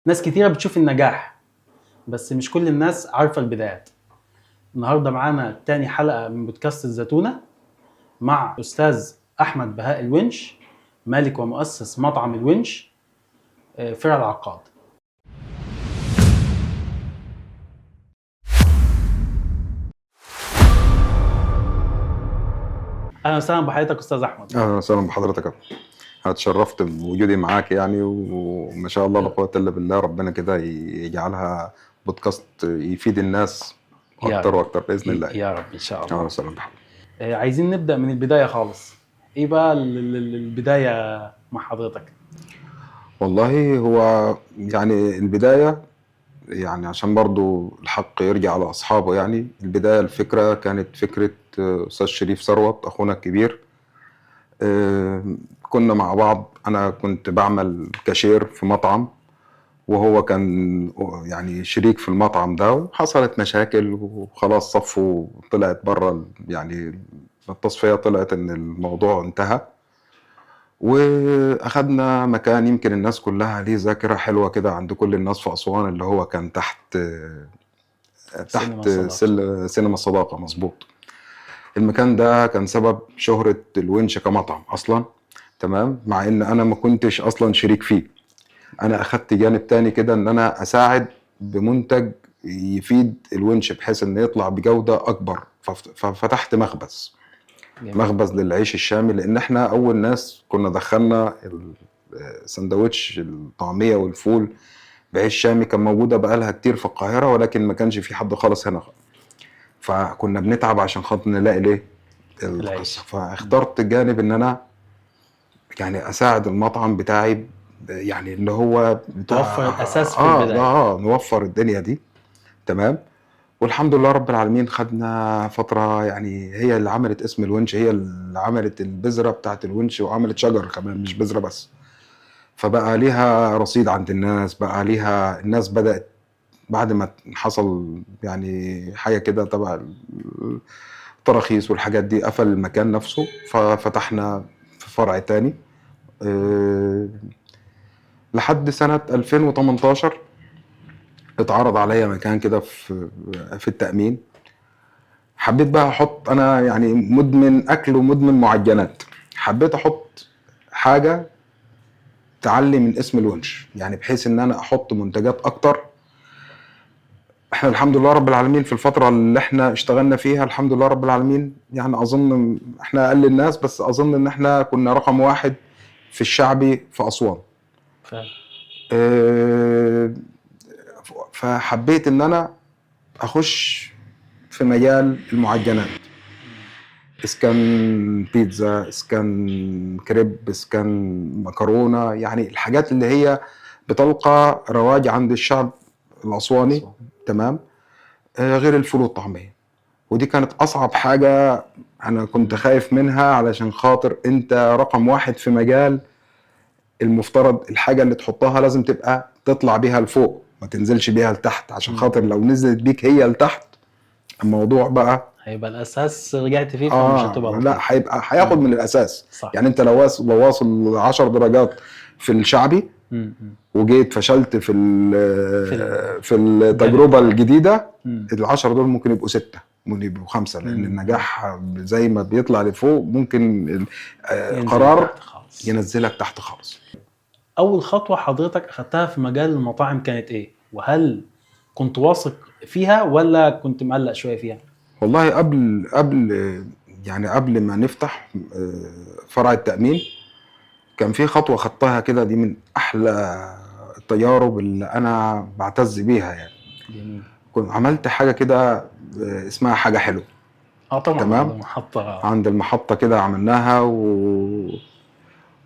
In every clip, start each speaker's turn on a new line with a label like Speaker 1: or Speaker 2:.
Speaker 1: ناس كتيرة بتشوف النجاح، بس مش كل الناس عارفة البدايات. النهاردة معانا تاني حلقة من بودكاست الزتونة مع أستاذ أحمد بهاء الونش، مالك ومؤسس مطعم الونش فرع العقاد. أهلا وسهلا بحضرتك أستاذ أحمد.
Speaker 2: اهلا وسهلا بحضرتك، اتشرفت بوجودي معاك يعني، وما شاء الله لا قوة الا بالله، ربنا كده يجعلها بودكاست يفيد الناس اكتر واكتر باذن الله.
Speaker 1: يا رب ان شاء الله.
Speaker 2: اهلا وسهلا بحضرتك.
Speaker 1: عايزين نبدا من البداية خالص. ايه بقى البداية مع حضرتك؟
Speaker 2: والله هو يعني البداية، يعني عشان برضو الحق يرجع لاصحابه، يعني البداية الفكرة كانت فكرة استاذ شريف ثروت اخونا الكبير. كنا مع بعض، انا كنت بعمل كاشير في مطعم وهو كان يعني شريك في المطعم ده، وحصلت مشاكل وخلاص صفوا طلعت بره، يعني التصفية طلعت ان الموضوع انتهى، واخدنا مكان يمكن الناس كلها ليه ذاكرة حلوة كده عند كل الناس في أسوان، اللي هو كان تحت سينما الصداقة. مظبوط. المكان ده كان سبب شهرة الونش كمطعم أصلا، تمام، مع إن أنا ما كنتش أصلا شريك فيه. أنا أخدت جانب تاني كده إن أنا أساعد بمنتج يفيد الونش بحيث إنه يطلع بجودة أكبر، ففتحت مخبز. جميل. مخبز للعيش الشامي، لأن إحنا أول ناس كنا دخلنا السندوتش الطعمية والفول بعيش شامي، كان موجودة بقالها كتير في القاهرة، ولكن ما كانش في حد خالص هنا، فكنا بنتعب عشان خاطر نلاقي ليه القصة. فاخترت جانب ان انا يعني اساعد المطعم بتاعي، يعني اللي هو
Speaker 1: توفر الاساس في البداية،
Speaker 2: نوفر الدنيا دي، تمام. والحمد لله رب العالمين خدنا فترة، يعني هي اللي عملت اسم الونش، هي اللي عملت البذرة بتاعت الونش، وعملت شجر كمان مش بذرة بس، فبقى ليها رصيد عند الناس، بقى ليها الناس بدأت بعد ما حصل يعني حاجة كده تبع التراخيص والحاجات دي، قفل المكان نفسه، ففتحنا في فرع تاني لحد سنة 2018 اتعرض عليا مكان كده في التأمين. حبيت بقى احط، انا يعني مدمن اكل ومدمن معجنات، حبيت احط حاجة تعلي من اسم الونش، يعني بحيث ان انا احط منتجات اكتر. احنا الحمد لله رب العالمين في الفترة اللي احنا اشتغلنا فيها الحمد لله رب العالمين، يعني اظن احنا اقل الناس، بس اظن ان احنا كنا رقم واحد في الشعبي في اسوان.
Speaker 1: فعلا.
Speaker 2: فحبيت ان انا اخش في مجال المعجنات، اسكان بيتزا، اسكان كريب، اسكان مكرونة، يعني الحاجات اللي هي بتلقى رواج عند الشعب الأسواني، تمام، غير الفول والطعمية. ودي كانت أصعب حاجة أنا كنت خايف منها، علشان خاطر أنت رقم واحد في مجال، المفترض الحاجة اللي تحطها لازم تبقى تطلع بيها لفوق، ما تنزلش بيها لتحت، عشان خاطر لو نزلت بيك هي لتحت الموضوع بقى
Speaker 1: هيبقى الأساس رجعت فيه، فمش هتبقى
Speaker 2: لا، هيبقى هياخد من الأساس. صح. يعني أنت لو واصل 10 درجات في الشعبي وجيت فشلت في التجربة الجديدة، ال10 دول ممكن يبقوا 6، ممكن يبقوا 5، لأن النجاح زي ما بيطلع لفوق ممكن قرار ينزلك تحت خالص.
Speaker 1: أول خطوة حضرتك أخدتها في مجال المطاعم كانت إيه؟ وهل كنت واثق فيها ولا كنت مقلق شوية فيها؟
Speaker 2: والله قبل ما نفتح فرع التأمين كان في خطوة خدتها كده، دي من أحلى التجارب اللي أنا بعتز بيها يعني.
Speaker 1: جميل.
Speaker 2: كنت عملت حاجة كده اسمها حاجة حلوة.
Speaker 1: طبعا.
Speaker 2: تمام؟
Speaker 1: المحطة.
Speaker 2: عند المحطة كده عملناها،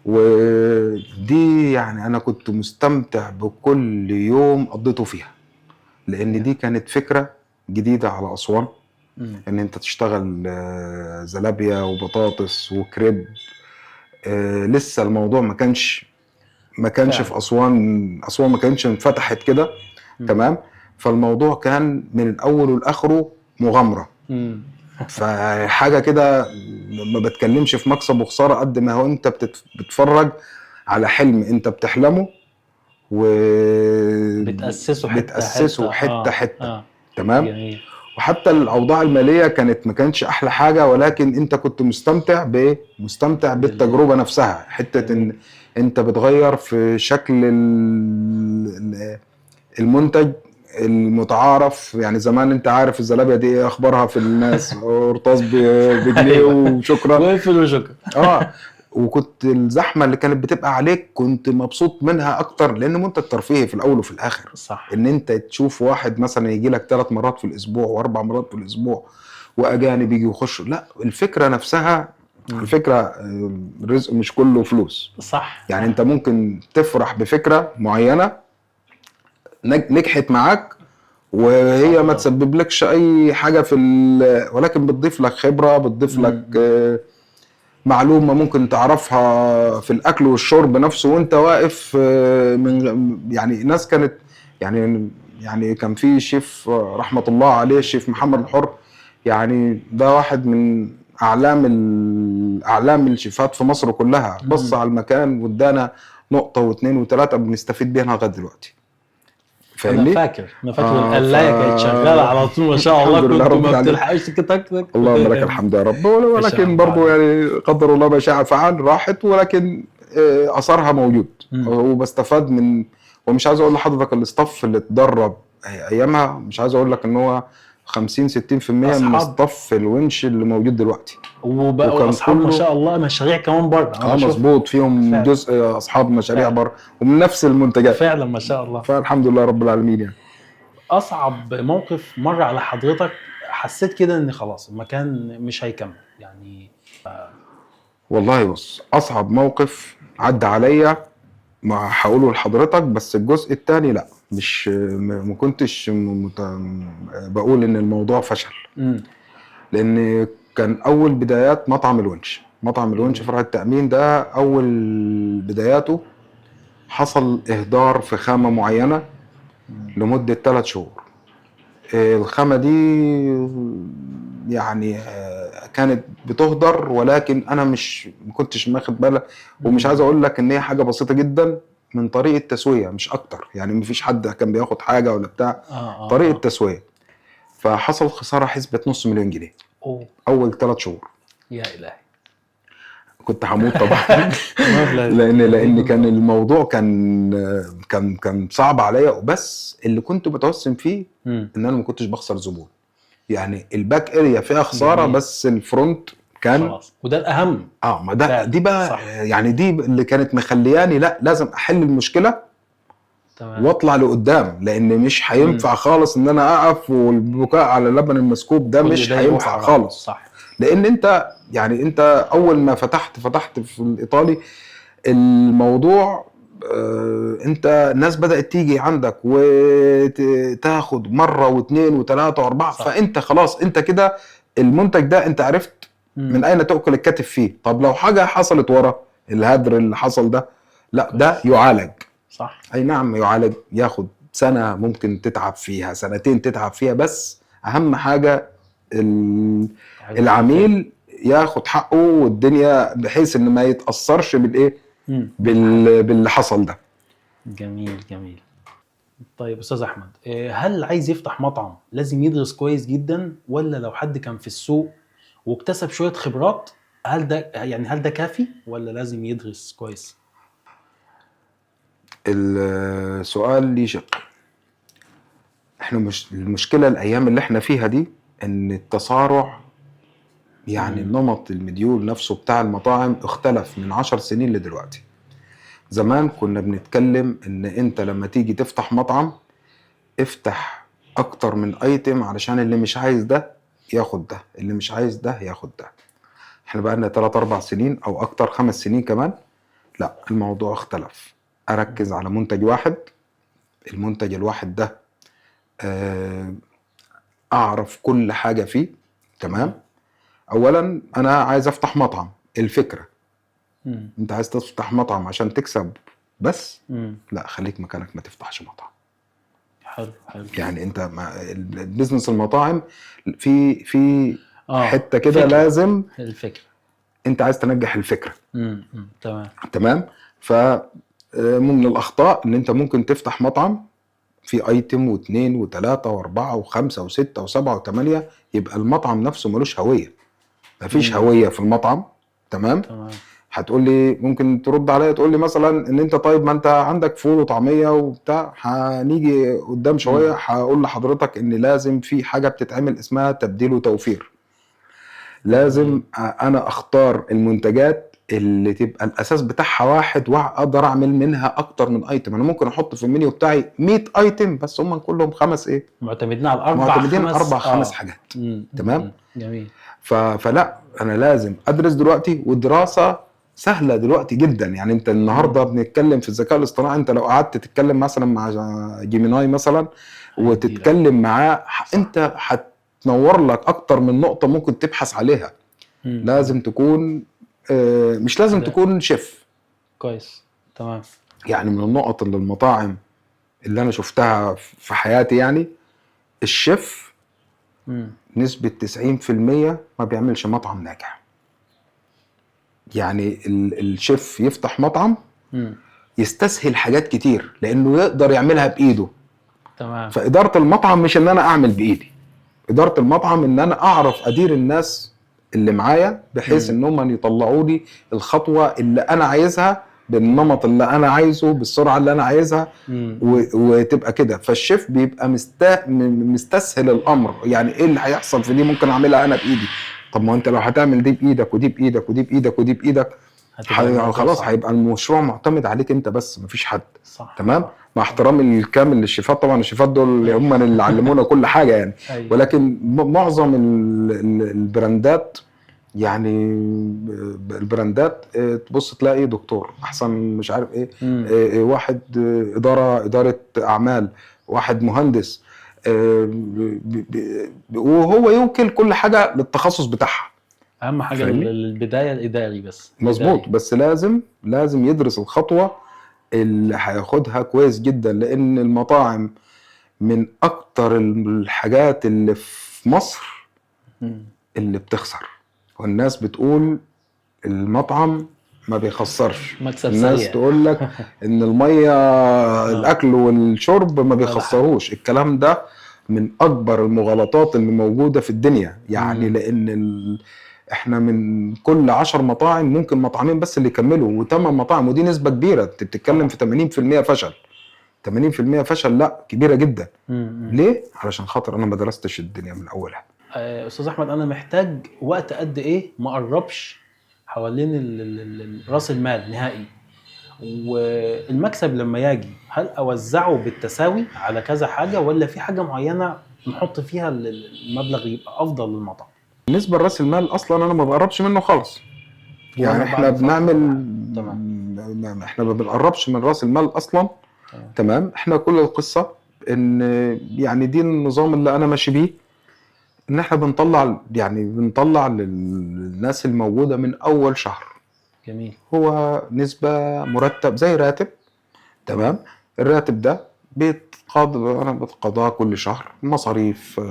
Speaker 2: ودي يعني أنا كنت مستمتع بكل يوم قضيته فيها، لأن دي كانت فكرة جديدة على أسوان، إن أنت تشتغل زلابيا وبطاطس وكريب. لسه الموضوع ما كانش في أسوان، أسوان ما كانتش انفتحت كده، تمام. فالموضوع كان من الأول والآخرة مغامرة. فحاجة كده ما بتكلمش في مكسب وخسارة قد ما هو أنت بتتفرج على حلم أنت بتحلمه،
Speaker 1: بتاسسه حتة
Speaker 2: بتاسسه حتة حتة. تمام.
Speaker 1: جميل.
Speaker 2: وحتى الاوضاع المالية كانت ما كانتش احلى حاجة، ولكن انت كنت مستمتع بايه؟ مستمتع بالتجربة نفسها، حتة ان انت بتغير في شكل المنتج المتعارف. يعني زمان انت عارف الزلابيه دي ايه اخبارها في الناس، قرطاس بجنيه وشكرا
Speaker 1: واقفل وشكرا.
Speaker 2: وكنت الزحمة اللي كانت بتبقى عليك كنت مبسوط منها اكتر، لان منتج ترفيهي في الاول وفي الاخر.
Speaker 1: صح.
Speaker 2: ان انت تشوف واحد مثلا يجي لك 3 مرات في الاسبوع واربع مرات في الاسبوع، واجانب يجي يخشوا، لا الفكرة نفسها على فكرة الرزق مش كله فلوس.
Speaker 1: صح.
Speaker 2: يعني
Speaker 1: صح.
Speaker 2: انت ممكن تفرح بفكره معينة نجحت معاك وهي ما تسبب لكش اي حاجة في ولكن بتضيف لك خبره، بتضيف لك معلومة ممكن تعرفها في الاكل والشرب نفسه وانت واقف. من يعني ناس كانت يعني كان في شيف رحمه الله عليه، الشيف محمد الحر، يعني ده واحد من اعلام الشيفات في مصر كلها. بص على المكان وادانا نقطة واثنين وثلاثة بنستفيد بيها لغاية دلوقتي. فاهمني؟
Speaker 1: انا فاكر القلايه كانت شغالة على طول ما شاء الله،
Speaker 2: الحمد لله
Speaker 1: كنت
Speaker 2: رب
Speaker 1: ما
Speaker 2: العالمين.
Speaker 1: بتلحقش تك تك.
Speaker 2: اللهم لك الحمد يا رب. ولكن
Speaker 1: الله
Speaker 2: برضو
Speaker 1: عليك.
Speaker 2: يعني قدر الله ما شاء فعل، راحت، ولكن اثرها موجود. وبستفاد من، ومش عايز اقول لحضرتك ال staff اللي اتدرب ايامها، مش عايز اقول لك ان هو 50 60% من
Speaker 1: أصحاب.
Speaker 2: staff الونش اللي موجود دلوقتي.
Speaker 1: وبقوا
Speaker 2: وكان
Speaker 1: اصحاب ما
Speaker 2: كله-
Speaker 1: شاء الله مشاريع كمان بره. أنا بشوف
Speaker 2: مظبوط، فيهم
Speaker 1: فعلا.
Speaker 2: جزء اصحاب مشاريع
Speaker 1: فعلا.
Speaker 2: بره ومن نفس المنتجات.
Speaker 1: فعلا ما شاء الله.
Speaker 2: فالحمد لله رب العالمين. يعني
Speaker 1: اصعب موقف مر على حضرتك حسيت كده ان خلاص المكان مش هيكمل يعني؟
Speaker 2: والله بص، اصعب موقف عدى عليا ما هقوله لحضرتك، بس الجزء الثاني لا، مش ما كنتش بقول ان الموضوع فشل، لان كان اول بدايات مطعم الونش، مطعم الونش فرع التأمين ده اول بداياته حصل اهدار في خامة معينة لمدة 3 شهور. الخامة دي يعني كانت بتهدر، ولكن انا ما كنتش ماخد بالي، ومش عايز اقول لك ان هي حاجة بسيطة جدا من طريقة تسوية مش اكتر، يعني مفيش حد كان بياخد حاجة ولا بتاع، طريقة تسوية. فحصل خسارة حسبة 500,000 جنيه. اول 3 شهور.
Speaker 1: يا الهي،
Speaker 2: كنت هموت طبعا. لان كان الموضوع كان صعب عليا، بس اللي كنت متوسم فيه ان انا ما كنتش بخسر زبون. يعني ال back area فيها خسارة.
Speaker 1: جميل.
Speaker 2: بس ال front كان
Speaker 1: خلاص، وده الاهم.
Speaker 2: ما ده
Speaker 1: فعلا.
Speaker 2: دي بقى
Speaker 1: صح.
Speaker 2: يعني دي اللي كانت مخلياني لا لازم احل المشكلة
Speaker 1: تمام.
Speaker 2: واطلع لقدام، لان مش هينفع خالص ان انا اقف والبكاء على اللبن المسكوب ده
Speaker 1: كل
Speaker 2: مش
Speaker 1: ده يروح
Speaker 2: هينفع
Speaker 1: حرام.
Speaker 2: خالص.
Speaker 1: صح.
Speaker 2: لان انت يعني انت اول ما فتحت في الايطالي الموضوع، انت الناس بدات تيجي عندك وتاخد مرة واثنين وثلاثة واربعة.
Speaker 1: صح.
Speaker 2: فانت خلاص انت كده المنتج ده انت عرفت من اين تؤكل الكتف فيه. طب لو حاجة حصلت ورا الهدر اللي حصل ده، لا ده
Speaker 1: كويس.
Speaker 2: يعالج.
Speaker 1: صح.
Speaker 2: اي نعم يعالج، ياخد سنة ممكن تتعب فيها، سنتين تتعب فيها، بس اهم حاجة العميل ياخد حقه والدنيا، بحيث ان ما يتاثرش بالايه، باللي حصل ده.
Speaker 1: جميل جميل. طيب استاذ احمد، هل عايز يفتح مطعم لازم يدرس كويس جدا، ولا لو حد كان في السوق واكتسب شوية خبرات هل ده كافي ولا لازم يدرس كويس؟
Speaker 2: السؤال ليه شق. احنا مش المشكلة الايام اللي احنا فيها دي ان التصارع يعني النمط المديول نفسه بتاع المطاعم اختلف من 10 سنين لدلوقتي. زمان كنا بنتكلم ان انت لما تيجي تفتح مطعم افتح اكتر من item علشان اللي مش عايز ده ياخد ده، اللي مش عايز ده ياخد ده. احنا بقالنا 3 4 سنين او اكتر، 5 سنين كمان، لا الموضوع اختلف. اركز على منتج واحد، المنتج الواحد ده اعرف كل حاجة فيه. تمام. اولا انا عايز افتح مطعم، الفكرة انت عايز تفتح مطعم عشان تكسب بس، لا خليك مكانك ما تفتحش مطعم.
Speaker 1: حلو حلو.
Speaker 2: يعني انت ال business المطاعم في حتة كده
Speaker 1: فكرة.
Speaker 2: لازم
Speaker 1: الفكرة.
Speaker 2: انت عايز تنجح الفكرة.
Speaker 1: تمام.
Speaker 2: تمام. ف من الاخطاء ان انت ممكن تفتح مطعم في item واثنين وثلاثة واربعة وخمسة وستة وسبعة وثمانية، يبقى المطعم نفسه ملوش هوية. مفيش هوية في المطعم. تمام.
Speaker 1: تمام.
Speaker 2: هتقول لي، ممكن ترد عليا تقول لي مثلا ان انت طيب ما انت عندك فول وطعميه وبتاع. هنيجي قدام شوية هقول لحضرتك ان لازم في حاجة بتتعمل اسمها تبديل وتوفير. لازم انا اختار المنتجات اللي تبقى الاساس بتاعها واحد، واقدر اعمل منها اكتر من item. انا ممكن احط في المنيو بتاعي 100 item، بس هم كلهم خمس ايه،
Speaker 1: معتمدين على اربع،
Speaker 2: معتمدين
Speaker 1: خمس،
Speaker 2: اربع خمس حاجات. تمام؟
Speaker 1: جميل.
Speaker 2: فلا انا لازم ادرس دلوقتي، والدراسة سهلة دلوقتي جدا. يعني انت النهارده بنتكلم في الذكاء الاصطناعي، انت لو قعدت تتكلم مثلا مع Gemini مثلا وتتكلم معاه، انت هتنور لك اكتر من نقطة ممكن تبحث عليها. لازم تكون مش لازم
Speaker 1: ده.
Speaker 2: تكون شيف.
Speaker 1: كويس، تمام.
Speaker 2: يعني من النقط اللي المطاعم اللي انا شفتها في حياتي، يعني الشيف نسبة 90% ما بيعملش مطعم ناجح. يعني الشيف يفتح مطعم يستسهل حاجات كتير لانه يقدر يعملها بايده. فاداره المطعم مش ان انا اعمل بايدي، ادارة المطعم ان انا اعرف ادير الناس اللي معايا بحيث ان هم يطلعوا لي الخطوة اللي انا عايزها بالنمط اللي انا عايزه بالسرعة اللي انا عايزها وتبقى كده. فالشيف بيبقى مستسهل الامر، يعني ايه اللي هيحصل في دي ممكن اعملها انا بايدي. طب ما انت لو هتعمل دي بايدك ودي بايدك ودي بايدك ودي بايدك،
Speaker 1: هتبقى الموضوع
Speaker 2: خلاص
Speaker 1: صعب.
Speaker 2: هيبقى المشروع معتمد عليك انت بس، مفيش حد. تمام. مع احترامي الكامل للشيفات، طبعا الشيفات دول اللي هم اللي علمونا كل حاجة يعني. ولكن معظم البراندات، يعني البراندات تبص تلاقي دكتور احسن مش عارف ايه، واحد ادارة اعمال، واحد مهندس، وهو يوكل كل حاجة للتخصص بتاعها.
Speaker 1: اهم حاجة
Speaker 2: فاهمني؟
Speaker 1: البداية الاداري بس.
Speaker 2: مظبوط.
Speaker 1: الإداري.
Speaker 2: بس لازم يدرس الخطوة اللي هياخدها كويس جدا، لان المطاعم من اكتر الحاجات اللي في مصر اللي بتخسر. والناس بتقول المطعم ما بيخسرش،
Speaker 1: مكسب
Speaker 2: الناس
Speaker 1: سريع.
Speaker 2: تقول لك ان المية الاكل والشرب ما بيخسروش. الكلام ده من اكبر المغالطات اللي موجودة في الدنيا يعني. لان احنا من كل 10 مطاعم ممكن مطعمين بس اللي يكملوا، وثمان مطاعم، ودي نسبه كبيرة، انت بتتكلم في 80% فشل. 80% فشل لا كبيرة جدا. ليه؟ علشان خاطر انا ما درستش الدنيا من اولها.
Speaker 1: استاذ احمد، انا محتاج وقت قد ايه ما اقربش حوالين راس المال نهائي؟ والمكسب لما يجي هل اوزعه بالتساوي على كذا حاجة، ولا في حاجة معينة نحط فيها المبلغ يبقى افضل للمطعم؟
Speaker 2: بالنسبة لراس المال اصلا انا ما بقربش منه خالص. يعني
Speaker 1: ولا
Speaker 2: احنا
Speaker 1: بعد فترة.
Speaker 2: بنعمل
Speaker 1: تمام.
Speaker 2: احنا ما بنقربش من راس المال اصلا. تمام. احنا كل القصة ان يعني دي النظام اللي انا ماشي بيه، ان احنا بنطلع للناس الموجودة من اول شهر. هو نسبه مرتب زي راتب. تمام. الراتب ده بيتقاضى، انا بتقاضاه كل شهر مصاريف،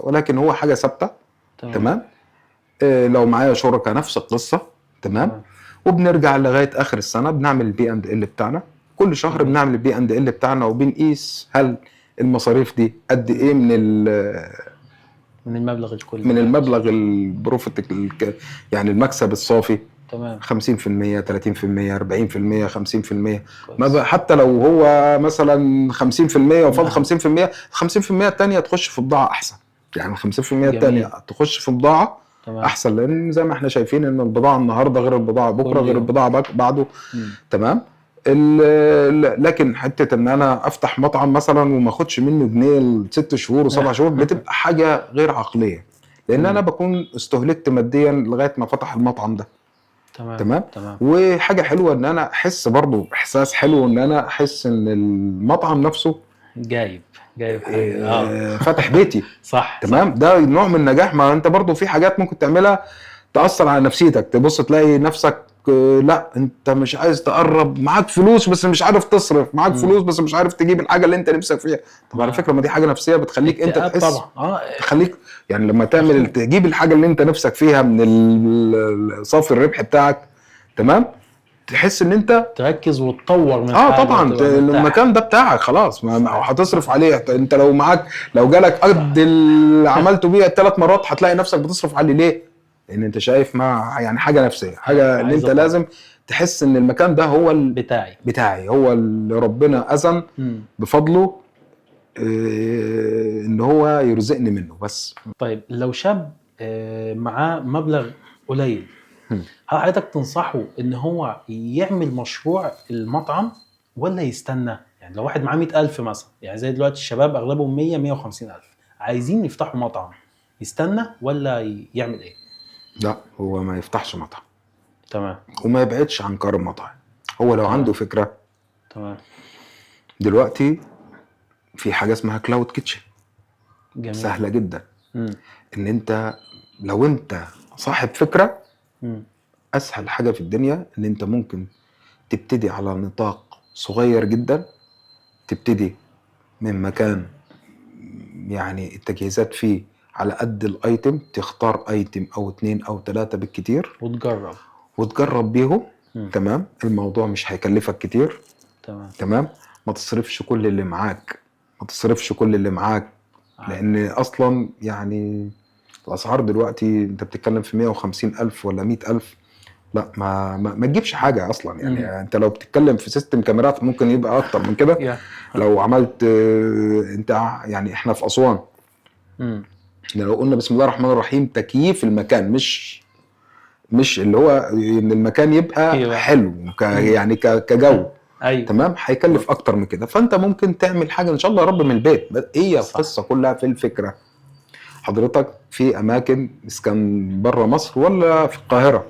Speaker 2: ولكن هو حاجة ثابتة. تمام. لو معايا شركاء نفس القصة. تمام. وبنرجع لغاية اخر السنة بنعمل ال P and L بتاعنا كل شهر. بنعمل ال P and L بتاعنا وبنقيس هل المصاريف دي قد ايه من
Speaker 1: من المبلغ الكلي،
Speaker 2: من المبلغ ال profit، يعني المكسب الصافي. 50%، 30%، 40%، 50%. ما بقى حتى لو هو مثلا 50% وفاضل 50%، 50% الثانية تخش في بضاعة احسن. يعني 50% الثانية تخش في بضاعة احسن، لان زي ما احنا شايفين ان البضاعة النهارده غير البضاعة بكره
Speaker 1: كل
Speaker 2: غير
Speaker 1: يوم.
Speaker 2: البضاعة بعده. تمام. لكن حتة ان انا افتح مطعم مثلا وما اخدش منه جنيه لست شهور وسبع شهور بتبقى حاجة غير عقلية، لان انا بكون استهلكت ماديا لغاية ما فتح المطعم ده. تمام؟ وحاجه حلوة ان انا احس برضو احساس حلو ان انا احس ان المطعم نفسه
Speaker 1: جايب حاجة.
Speaker 2: فاتح بيتي. تمام. ده نوع من النجاح. ما انت برضو في حاجات ممكن تعملها تاثر على نفسيتك، تبص تلاقي نفسك لا انت مش عايز تقرب، معاك فلوس بس مش عارف تصرف، معاك فلوس بس مش عارف تجيب الحاجة اللي انت نفسك فيها. طب على فكرة ما دي حاجة نفسية بتخليك انت
Speaker 1: اكتئاب
Speaker 2: تحس
Speaker 1: طبعا.
Speaker 2: تخليك يعني لما تعمل تجيب الحاجة اللي انت نفسك فيها من صافي الربح بتاعك، تمام، تحس ان انت
Speaker 1: تركز وتطور من حاجة
Speaker 2: طبعا
Speaker 1: وتبقى مرتاح.
Speaker 2: المكان ده بتاعك خلاص، ما هتصرف عليه. انت لو معاك، لو جالك قد اللي عملته بيه 3 مرات هتلاقي نفسك بتصرف عليه. ليه؟ لان انت شايف ما يعني حاجة نفسية، حاجة ان
Speaker 1: عايز
Speaker 2: انت
Speaker 1: أطور.
Speaker 2: لازم تحس ان المكان ده هو
Speaker 1: بتاعي.
Speaker 2: بتاعي، هو اللي ربنا اذن بفضله ان هو يرزقني منه بس.
Speaker 1: طيب لو شاب معاه مبلغ قليل، هل حضرتك تنصحه ان هو يعمل مشروع المطعم ولا يستنى؟ يعني لو واحد معاه 100,000 مثلا، يعني زي دلوقتي الشباب اغلبهم 100 150,000 عايزين يفتحوا مطعم، يستنى ولا يعمل ايه؟
Speaker 2: لا، هو ما يفتحش مطعم.
Speaker 1: تمام.
Speaker 2: وما يبعدش عن كار المطاعم. هو لو عنده فكرة.
Speaker 1: تمام.
Speaker 2: دلوقتي في حاجة اسمها cloud kitchen.
Speaker 1: جميل.
Speaker 2: سهلة جدا. ان انت لو انت صاحب فكرة، اسهل حاجة في الدنيا ان انت ممكن تبتدي على نطاق صغير جدا، تبتدي من مكان يعني التجهيزات فيه على قد ال item، تختار item او 2 او 3 بالكتير
Speaker 1: وتجرب.
Speaker 2: وتجرب بيهم. تمام. الموضوع مش هيكلفك كتير. تمام. ما تصرفش كل اللي معاك، ما تصرفش كل اللي معاك، لان اصلا يعني الاسعار دلوقتي انت بتتكلم في 150 الف ولا 100 الف، لا ما تجيبش حاجة اصلا يعني. انت لو بتتكلم في system كاميرات ممكن يبقى اكتر من كده. لو عملت انت يعني احنا في اسوان، لو قلنا بسم الله الرحمن الرحيم تكييف المكان، مش اللي هو ان المكان يبقى حلو يعني كجو. تمام، هيكلف اكتر من كده. فانت ممكن تعمل حاجة ان شاء الله يا رب من البيت. هي القصة كلها في الفكرة. حضرتك في اماكن اسكان بره مصر ولا في القاهرة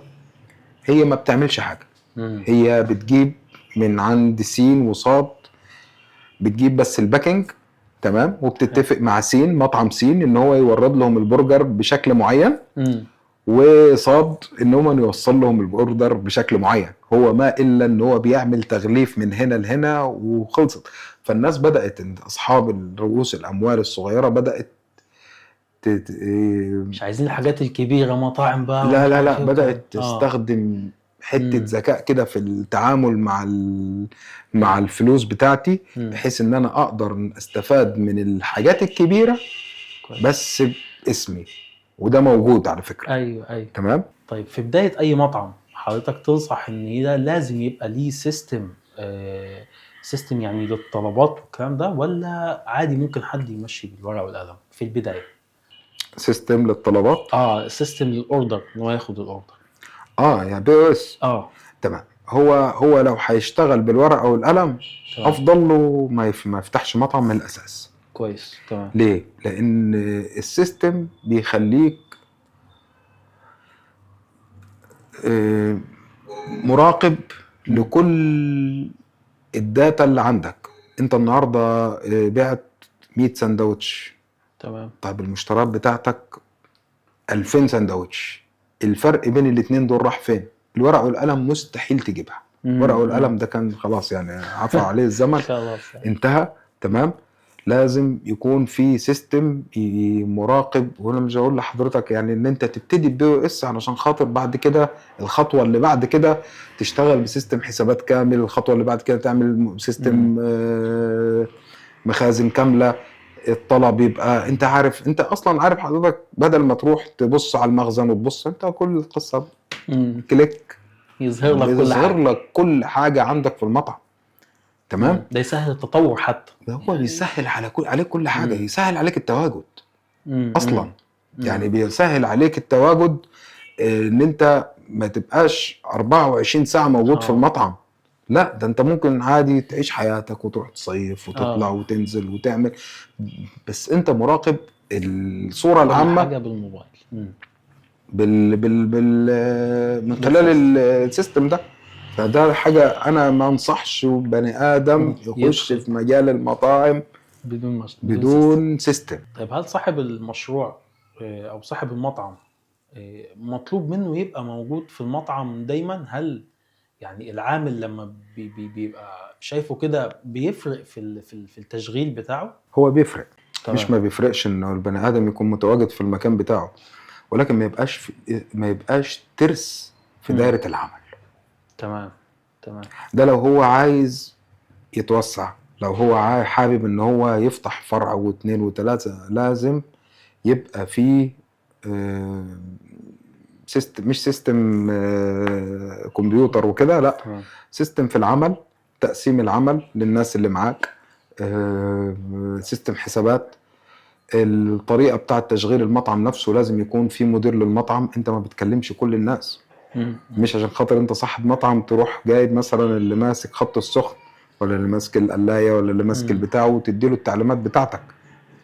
Speaker 2: هي ما بتعملش حاجة. هي بتجيب من عند سين وصاد، بتجيب بس ال packing، تمام، وبتتفق مع سين مطعم سين ان هو يورد لهم البرجر بشكل معين، وصاد ان هم يوصل لهم ال order بشكل معين. هو ما الا ان هو بيعمل تغليف من هنا لهنا وخلصت. فالناس بدات، إن اصحاب الرؤوس الاموال الصغيرة بدات
Speaker 1: مش عايزين الحاجات الكبيرة، مطاعم بقى
Speaker 2: لا
Speaker 1: ومش
Speaker 2: لا
Speaker 1: عارف
Speaker 2: لا،
Speaker 1: إيه
Speaker 2: بدات
Speaker 1: وكده.
Speaker 2: تستخدم حتة ذكاء كده في التعامل مع الفلوس بتاعتي، بحيث ان انا اقدر استفاد من الحاجات الكبيرة بس باسمي، وده موجود على فكرة.
Speaker 1: ايوه.
Speaker 2: تمام.
Speaker 1: طيب في بداية اي مطعم حضرتك تنصح ان ده لازم يبقى ليه system يعني للطلبات والكلام ده، ولا عادي ممكن حد يمشي بالورقة والقلم في البداية؟
Speaker 2: system للطلبات؟
Speaker 1: system لل order، ان هو ياخد ال order.
Speaker 2: يعني POS. تمام. هو لو هيشتغل بالورقة والقلم افضل له ما يفتحش مطعم من الاساس.
Speaker 1: كويس. تمام.
Speaker 2: ليه؟ لان ال system بيخليك مراقب لكل ال data اللي عندك. انت النهارده بعت 100 سندوتش. طيب المشتريات بتاعتك 2000 سندوتش، الفرق بين الاثنين دول راح فين؟ الورق والقلم مستحيل تجيبها. الورق والقلم ده كان خلاص يعني عفى عليه الزمن،
Speaker 1: خلاص
Speaker 2: انتهى. تمام. لازم يكون في system مراقب. وانا مش هقول لحضرتك يعني ان انت تبتدي POS علشان خاطر بعد كده الخطوة اللي بعد كده تشتغل ب system حسابات كامل، الخطوة اللي بعد كده تعمل system مخازن كاملة. الطلب يبقى انت عارف، انت اصلا عارف حضرتك، بدل ما تروح تبص على المخزن وتبص انت كل القصة click
Speaker 1: يظهر لك كل
Speaker 2: بيظهر
Speaker 1: حاجة.
Speaker 2: لك كل حاجة عندك في المطعم. تمام.
Speaker 1: ده يسهل التطور حتى.
Speaker 2: ده هو بيسهل عليك كل حاجة. يسهل عليك التواجد اصلا. يعني بيسهل عليك التواجد، ان انت ما تبقاش 24 ساعة موجود في المطعم. لا، ده انت ممكن عادي تعيش حياتك وتروح تصيف وتطلع وتنزل وتعمل، بس انت مراقب الصورة
Speaker 1: كل
Speaker 2: العامة
Speaker 1: حاجة بالموبايل.
Speaker 2: من خلال ال system ده. فده حاجة انا ما انصحش بني ادم يخش
Speaker 1: يدخل.
Speaker 2: في مجال المطاعم
Speaker 1: بدون
Speaker 2: بدون system.
Speaker 1: طيب هل صاحب المشروع او صاحب المطعم مطلوب منه يبقى موجود في المطعم دايما؟ هل يعني العامل لما بيبقى شايفه كده بيفرق في التشغيل بتاعه؟
Speaker 2: هو بيفرق. مش ما بيفرقش انه البني ادم يكون متواجد في المكان بتاعه، ولكن ما يبقاش ترس في دايرة العمل.
Speaker 1: تمام.
Speaker 2: ده لو هو عايز يتوسع، لو هو حابب ان هو يفتح فرع واثنين وثلاثة، لازم يبقى فيه system، مش system كمبيوتر وكده، لا،
Speaker 1: تمام.
Speaker 2: system في العمل، تقسيم العمل للناس اللي معاك، system حسابات، الطريقة بتاعه تشغيل المطعم نفسه. لازم يكون في مدير للمطعم، انت ما بتكلمش كل الناس. مش عشان خاطر انت صاحب مطعم تروح جايب مثلا اللي ماسك خط السخن ولا اللي ماسك القلايه ولا اللي ماسك البتاع وتدي له التعليمات بتاعتك.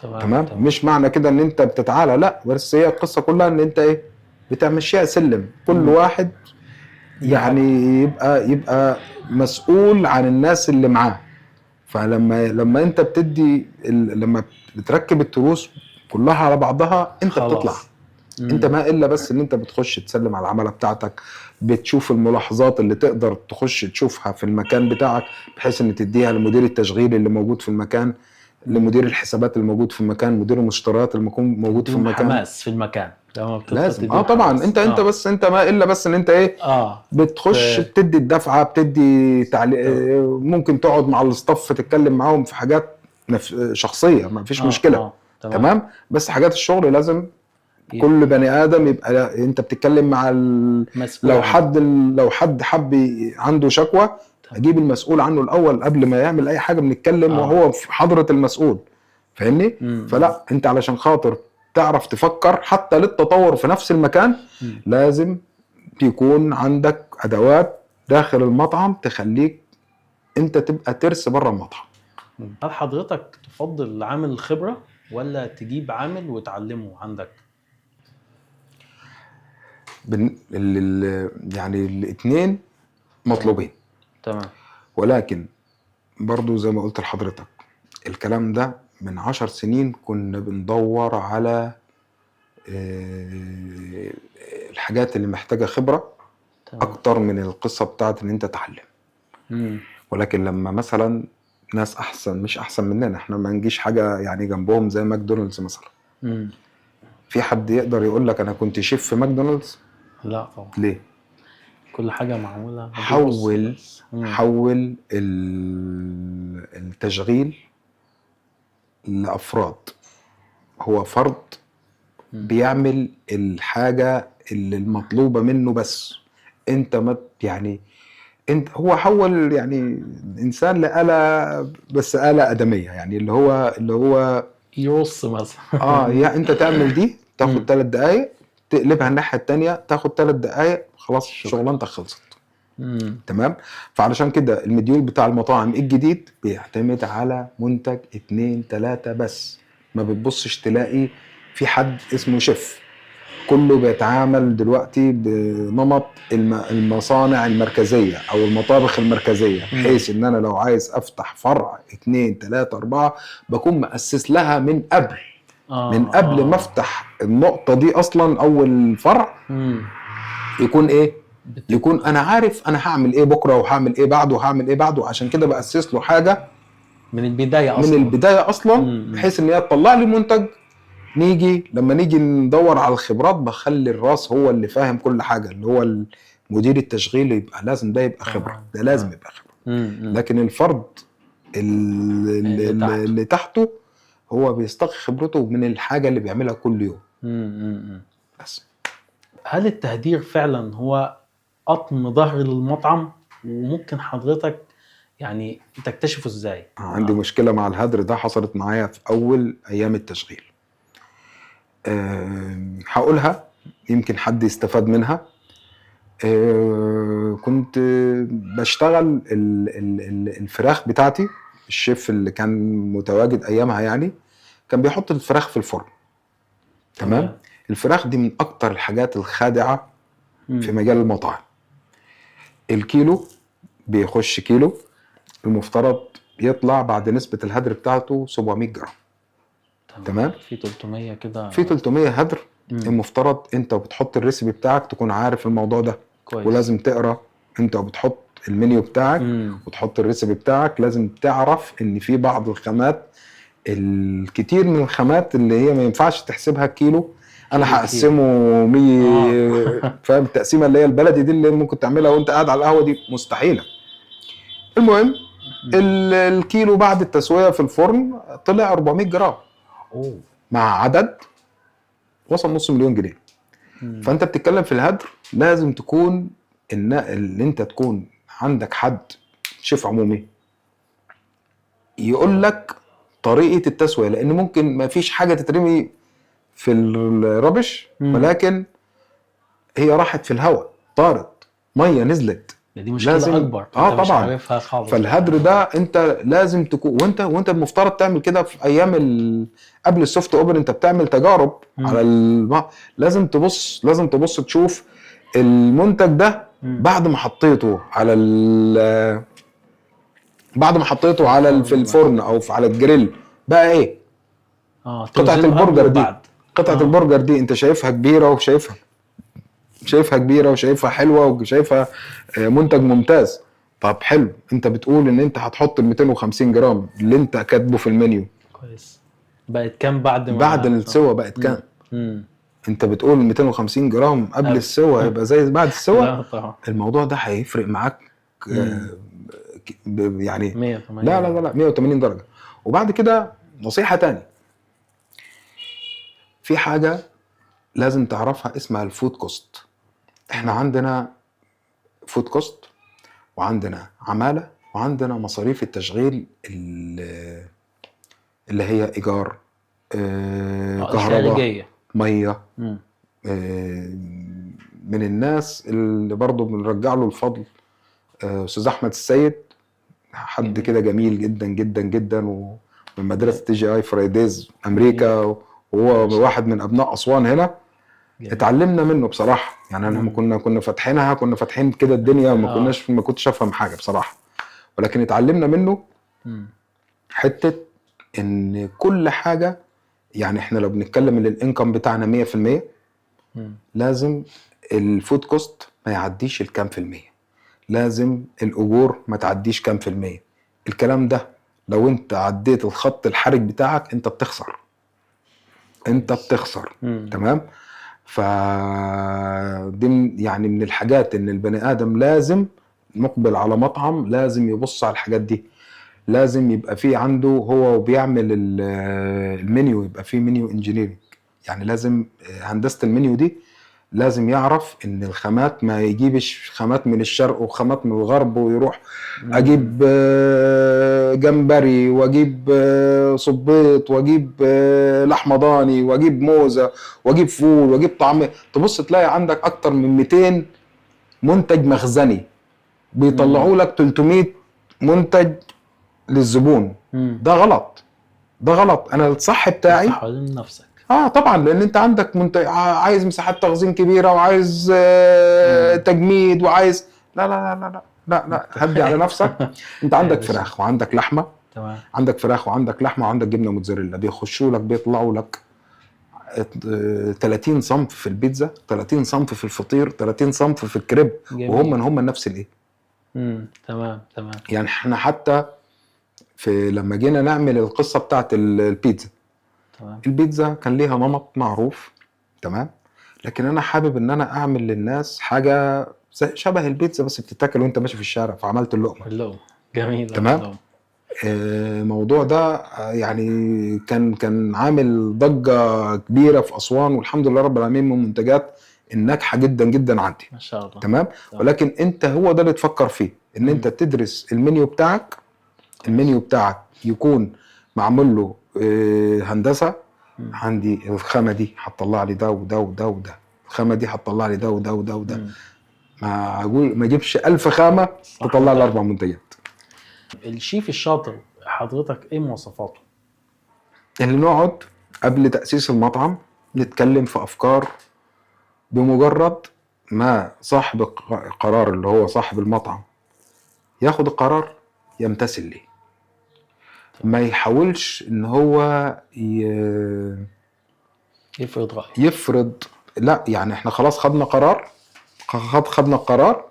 Speaker 2: تمام؟ مش معنى كده ان انت بتتعالى، لا، بس هي القصة كلها ان انت ايه، بتمشيها سلم، كل واحد يعني يبقى مسؤول عن الناس اللي معاه. فلما لما انت بتدي لما بتركب التروس كلها على بعضها انت
Speaker 1: خلاص.
Speaker 2: بتطلع. انت ما الا بس ان انت بتخش تسلم على العمالة بتاعتك، بتشوف الملاحظات اللي تقدر تخش تشوفها في المكان بتاعك، بحيث ان تديها لمدير التشغيل اللي موجود في المكان، لمدير الحسابات اللي موجود في المكان، مدير المشتريات اللي موجود في المكان.
Speaker 1: حماس في المكان لما بتدخل
Speaker 2: لازم. طبعا.
Speaker 1: حماس.
Speaker 2: انت بس انت ما الا بس ان انت ايه، بتخش بتدي الدفعة، بتدي تعليق، ممكن تقعد مع ال staff تتكلم معاهم في حاجات شخصية، ما فيش مشكلة. تمام. بس حاجات الشغل لازم كل بني ادم يبقى انت بتتكلم مع لو حد لو حد حب عنده شكوى اجيب المسؤول عنه الاول قبل ما يعمل اي حاجة، بنتكلم وهو في حضره المسؤول، فاهمني؟ فلا، انت علشان خاطر تعرف تفكر حتى للتطور في نفس المكان لازم يكون عندك ادوات داخل المطعم تخليك انت تبقى ترس بره المطعم.
Speaker 1: هل حضرتك تفضل عامل الخبرة ولا تجيب عامل وتعلمه عندك؟
Speaker 2: يعني الاثنين مطلوبين.
Speaker 1: تمام.
Speaker 2: ولكن برضو زي ما قلت لحضرتك الكلام ده من 10 سنين كنا بندور على الحاجات اللي محتاجة خبرة.
Speaker 1: تمام.
Speaker 2: أكتر من القصة بتاعت إن أنت تعلم. ولكن لما مثلا ناس أحسن، مش أحسن مننا، إحنا ما نجيش حاجة يعني جنبهم زي ماكدونالدز مثلا. في حد يقدر يقول لك أنا كنت شيف في ماكدونالدز؟
Speaker 1: لا طبعا.
Speaker 2: ليه؟
Speaker 1: كل حاجة معمولة.
Speaker 2: حول التشغيل لأفراد. هو فرد بيعمل الحاجة اللي المطلوبة منه بس. انت ما يعني انت هو حول يعني الانسان لآلة، بس آلة آدمية، يعني اللي هو
Speaker 1: يرص مثلا.
Speaker 2: يا انت تعمل دي تاخد 3 دقايق، تقلبها الناحية التانية تاخد 3 دقايق، خلاص شغلانتك خلصت. تمام. فعلشان كده المديول بتاع المطاعم الجديد بيعتمد على منتج 2 3 بس، ما بتبصش تلاقي في حد اسمه شيف. كله بيتعامل دلوقتي بنمط المصانع المركزية او المطابخ المركزية، بحيث ان انا لو عايز افتح فرع 2 3 4 بكون مؤسس لها من قبل. من قبل ما افتح النقطة دي اصلا، اول فرع يكون ايه؟ يكون انا عارف انا هعمل ايه بكره وهعمل ايه بعده وهعمل ايه بعده. عشان كده باسس له حاجة
Speaker 1: من البداية اصلا،
Speaker 2: من البداية اصلا، بحيث ان هي تطلع لي منتج. نيجي لما نيجي ندور على الخبرات بخلي الراس هو اللي فاهم كل حاجة، اللي هو المدير التشغيل، يبقى لازم ده يبقى خبره، ده لازم يبقى خبره. لكن الفرد اللي تحته هو بيستقي خبرته من الحاجة اللي بيعملها كل يوم. بس
Speaker 1: هل التهدير فعلا هو قطم ظهر للمطعم؟ وممكن حضرتك يعني تكتشفه ازاي؟
Speaker 2: عندي مشكلة مع الهدر ده، حصلت معايا في اول ايام التشغيل. هقولها يمكن حد يستفاد منها. كنت بشتغل الفراخ بتاعتي، الشيف اللي كان متواجد ايامها يعني كان بيحط الفراخ في الفرن. تمام. الفراخ دي من اكتر الحاجات الخادعه في مجال المطاعم. الكيلو بيخش كيلو، المفترض يطلع بعد نسبة الهدر بتاعته 700 جرام. تمام.
Speaker 1: في 300 كده،
Speaker 2: في 300 هدر. المفترض انت وبتحط ال recipe بتاعك تكون عارف الموضوع ده كويس. ولازم تقرا انت وبتحط المنيو بتاعك وتحط ال recipe بتاعك، لازم تعرف ان في بعض الخامات، الكتير من الخامات اللي هي ما ينفعش تحسبها كيلو، انا هقسمه 100. فاهم التقسيمه اللي هي البلدي دي اللي ممكن تعملها وانت قاعد على القهوة دي مستحيلة. المهم الكيلو بعد التسوية في الفرن طلع 400 جرام.
Speaker 1: اوه.
Speaker 2: مع عدد وصل نص مليون جنيه. فانت بتتكلم في الهدر، لازم تكون ان اللي انت تكون عندك حد شيف عمومي يقول لك طريقه التسوية، لان ممكن ما فيش حاجة تترمي في ال rubbish، ولكن هي راحت في الهواء، طارت، مية نزلت.
Speaker 1: دي مشكلة
Speaker 2: لازم
Speaker 1: اكبر. انت مش
Speaker 2: طبعا
Speaker 1: عارفها خالص.
Speaker 2: فالهدر ده انت لازم تكون، وانت المفترض تعمل كده في ايام قبل ال soft open، انت بتعمل تجارب على لازم تبص تشوف المنتج ده بعد ما حطيته في الفرن او على الجريل بقى ايه؟ قطعه
Speaker 1: توزنه قبل
Speaker 2: البرجر دي
Speaker 1: وبعد.
Speaker 2: قطعه البرجر دي انت شايفها كبيرة وشايفها كبيرة وشايفها حلوة وشايفها منتج ممتاز. طب حلو، انت بتقول ان انت هتحط ال 250 جرام اللي انت كاتبه في المنيو.
Speaker 1: كويس، بقت كام بعد ما
Speaker 2: بعد السوا بقت كام؟ انت بتقول 250 جرام قبل
Speaker 1: قبل.
Speaker 2: السوا يبقى زي بعد السوا؟
Speaker 1: لا طبعا.
Speaker 2: الموضوع ده هيفرق معاك يعني
Speaker 1: 180.
Speaker 2: لا لا لا لا، 180 درجه. وبعد كده نصيحة تاني، في حاجة لازم تعرفها اسمها ال food cost. احنا عندنا food cost وعندنا عماله وعندنا مصاريف التشغيل اللي هي ايجار، كهرباء،
Speaker 1: الخارجية.
Speaker 2: ميه. من الناس اللي برضو بنرجع له الفضل استاذ احمد السيد، حد كده جميل جدا جدا جدا، ومن مدرسه TGI Fridays امريكا، وهو واحد من ابناء اسوان هنا. اتعلمنا منه بصراحه، يعني انا كنا فاتحينها، كنا فاتحين كده الدنيا وما كناش ما كنتش افهم حاجة بصراحه، ولكن اتعلمنا منه حتة ان كل حاجه، يعني احنا لو بنتكلم ان ال income بتاعنا 100%، لازم ال food cost ما يعديش الكام في المية، لازم الأجور ما تعديش كام في المية. الكلام ده لو انت عديت الخط الحرج بتاعك انت بتخسر، انت بتخسر. تمام. فدي يعني من الحاجات ان البني ادم لازم مقبل على مطعم لازم يبص على الحاجات دي، لازم يبقى في عنده هو وبيعمل المنيو يبقى فيه menu engineering، يعني لازم هندسة المنيو دي، لازم يعرف ان الخامات ما يجيبش خامات من الشرق وخامات من الغرب ويروح اجيب جمبري واجيب صبيط واجيب لحمه ضاني واجيب موزة واجيب فول واجيب طعميه، تبص تلاقي عندك اكتر من 200 منتج مخزني بيطلعوا لك 300 منتج للزبون. ده غلط، ده غلط. انا الصح بتاعي
Speaker 1: حوالين نفسك.
Speaker 2: اه طبعا، لان انت عندك منتج عايز مساحات تخزين كبيرة وعايز تجميد وعايز، لا لا لا لا لا لا، هدي على نفسك. انت عندك فراخ وعندك لحمه. عندك فراخ وعندك لحمه وعندك جبنه موتزاريلا، بيخشوا لك بيطلعوا لك 30 صنف في البيتزا، 30 صنف في الفطير، 30 صنف في الكريب. وهم هم نفس الايه.
Speaker 1: تمام تمام.
Speaker 2: يعني احنا حتى في لما جينا نعمل القصة بتاعت البيتزا، البيتزا كان ليها نمط معروف، تمام، لكن انا حابب ان انا اعمل للناس حاجة شبه البيتزا بس بتتاكل وانت ماشي في الشارع، فعملت اللقمه.
Speaker 1: اللقمه، جميل.
Speaker 2: تمام.
Speaker 1: اللقمة.
Speaker 2: الموضوع ده يعني كان عامل ضجه كبيرة في اسوان، والحمد لله رب العالمين من المنتجات الناجحة جدا جدا عندي.
Speaker 1: ما شاء الله.
Speaker 2: تمام. ولكن انت هو ده اللي تفكر فيه، ان انت تدرس المنيو بتاعك، المنيو بتاعك يكون معمول له هندسه. عندي الخامة دي هتطلع لي ده وده وده وده، الخامة دي هتطلع لي ده وده وده وده. ما اقول ما اجيبش 1000 خامة تطلع لي اربع منتجات.
Speaker 1: الشيف الشاطر حضرتك ايه مواصفاته؟
Speaker 2: اللي نقعد قبل تاسيس المطعم نتكلم في افكار، بمجرد ما صاحب القرار اللي هو صاحب المطعم ياخد القرار يمتثل ليه، ما يحاولش ان هو
Speaker 1: يفرض رايه.
Speaker 2: يفرض، لا، يعني احنا خلاص خدنا قرار، خدنا القرار،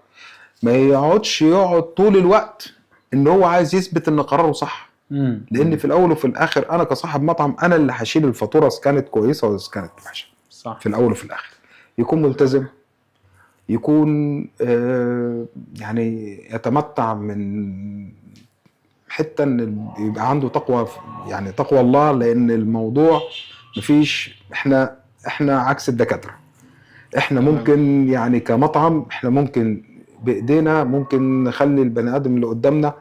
Speaker 2: ما يقعدش يقعد طول الوقت ان هو عايز يثبت ان قراره صح، لان في الاول وفي الاخر انا كصاحب مطعم انا اللي هشيل الفاتورة اذا كانت كويسة ولا اذا كانت وحشه. في الاول وفي الاخر يكون ملتزم، يكون يعني يتمتع من حتة ان يبقى عنده تقوى، يعني تقوى الله، لان الموضوع مفيش. احنا عكس الدكاترة، احنا ممكن يعني كمطعم احنا ممكن بايدينا ممكن نخلي البني ادم اللي قدامنا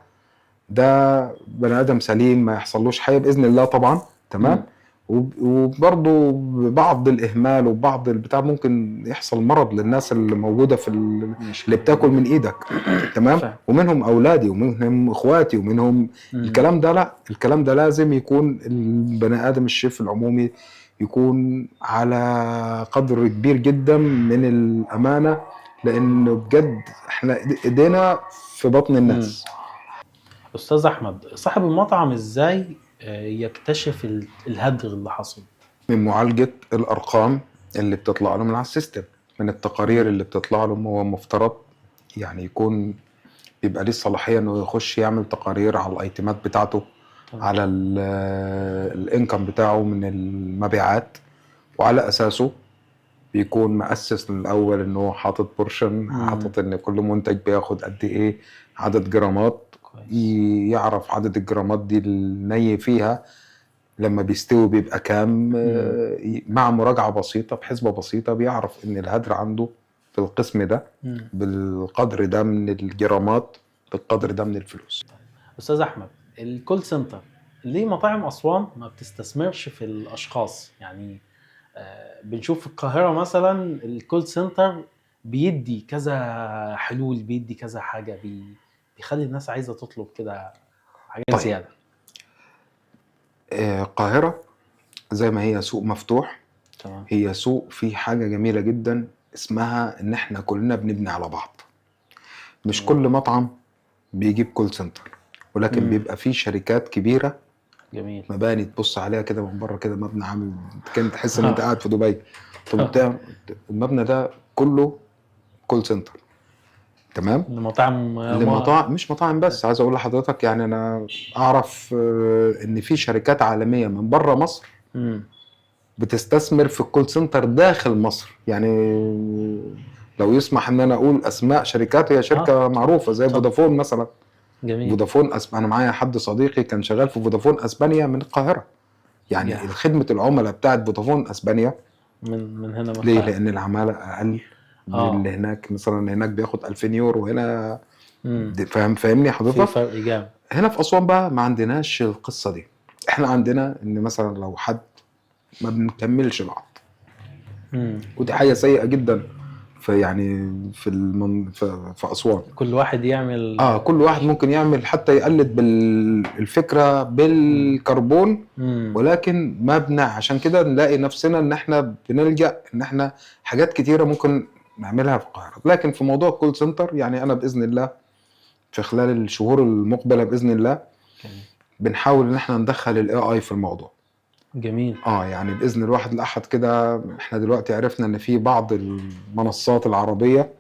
Speaker 2: ده بني ادم سليم ما يحصلوش حاجة باذن الله طبعا، تمام. وبرضه ببعض الاهمال وبعض البتاع ممكن يحصل مرض للناس اللي موجودة في اللي بتاكل من ايدك، تمام. ومنهم اولادي ومنهم اخواتي ومنهم الكلام ده. لا، الكلام ده لازم يكون البني ادم الشيف العمومي يكون على قدر كبير جدا من الامانة، لانه بجد احنا ايدينا في بطن الناس.
Speaker 1: استاذ احمد، صاحب المطعم ازاي يكتشف الهدر اللي حصل؟
Speaker 2: من معالجة الارقام اللي بتطلع له من على ال system، من التقارير اللي بتطلع له. هو مفترض يعني يكون بيبقى ليه الصلاحية انه يخش يعمل تقارير على ال item ات بتاعته، على ال income بتاعه من المبيعات، وعلى اساسه بيكون مؤسس من الاول ان هو حاطط portion، حاطط ان كل منتج بياخد قد ايه عدد جرامات. يعرف عدد الجرامات دي الني فيها لما بيستوي بيبقى كام، مع مراجعة بسيطة بحسبة بسيطة بيعرف ان الهدر عنده في القسم ده بالقدر ده من الجرامات بالقدر ده من الفلوس.
Speaker 1: استاذ احمد، ال call center ليه مطاعم اسوان ما بتستثمرش في الاشخاص؟ يعني بنشوف في القاهرة مثلا ال call center بيدي كذا حلول، بيدي كذا حاجة، بيخلي الناس عايزة تطلب كده حاجات زيادة.
Speaker 2: القاهرة زي ما هي سوق مفتوح، هي سوق فيه حاجة جميلة جدا اسمها ان احنا كلنا بنبني على بعض. مش كل مطعم بيجيب call center، ولكن بيبقى فيه شركات كبيرة. مباني تبص عليها كده من بره كده، مبنى عامل كان تحس ان انت قاعد في دبي. طب بتاع المبنى ده كله call center، تمام؟
Speaker 1: لمطاعم،
Speaker 2: لمطاعم، مش مطاعم بس. عايز اقول لحضرتك يعني انا اعرف ان في شركات عالمية من بره مصر بتستثمر في ال call center داخل مصر. يعني لو يسمح ان انا اقول اسماء شركات، هي شركة معروفة زي فودافون مثلا. فودافون انا معايا حد صديقي كان شغال في فودافون اسبانيا من القاهرة. يعني خدمة العملاء بتاعت فودافون اسبانيا
Speaker 1: من هنا من
Speaker 2: ليه؟
Speaker 1: القاهرة.
Speaker 2: لان العمالة اقل من اللي هناك. مثلا هناك بياخد 2000 يورو، هنا فاهمني حضرتك؟
Speaker 1: في فرق جامد.
Speaker 2: هنا في اسوان بقى ما عندناش القصة دي. احنا عندنا ان مثلا لو حد ما بنكملش بعض، ودي حاجة سيئه جدا في يعني في المن في, في اسوان.
Speaker 1: كل واحد يعمل
Speaker 2: كل واحد ممكن يعمل حتى يقلد بالفكرة بالكربون، ولكن ما بنع. عشان كده نلاقي نفسنا ان احنا بنلجأ ان احنا حاجات كتيرة ممكن نعملها في القاهرة. لكن في موضوع ال call center يعني انا باذن الله في خلال الشهور المقبلة باذن الله بنحاول ان احنا ندخل ال AI في الموضوع. يعني باذن الواحد الاحد كده. احنا دلوقتي عرفنا ان في بعض المنصات العربية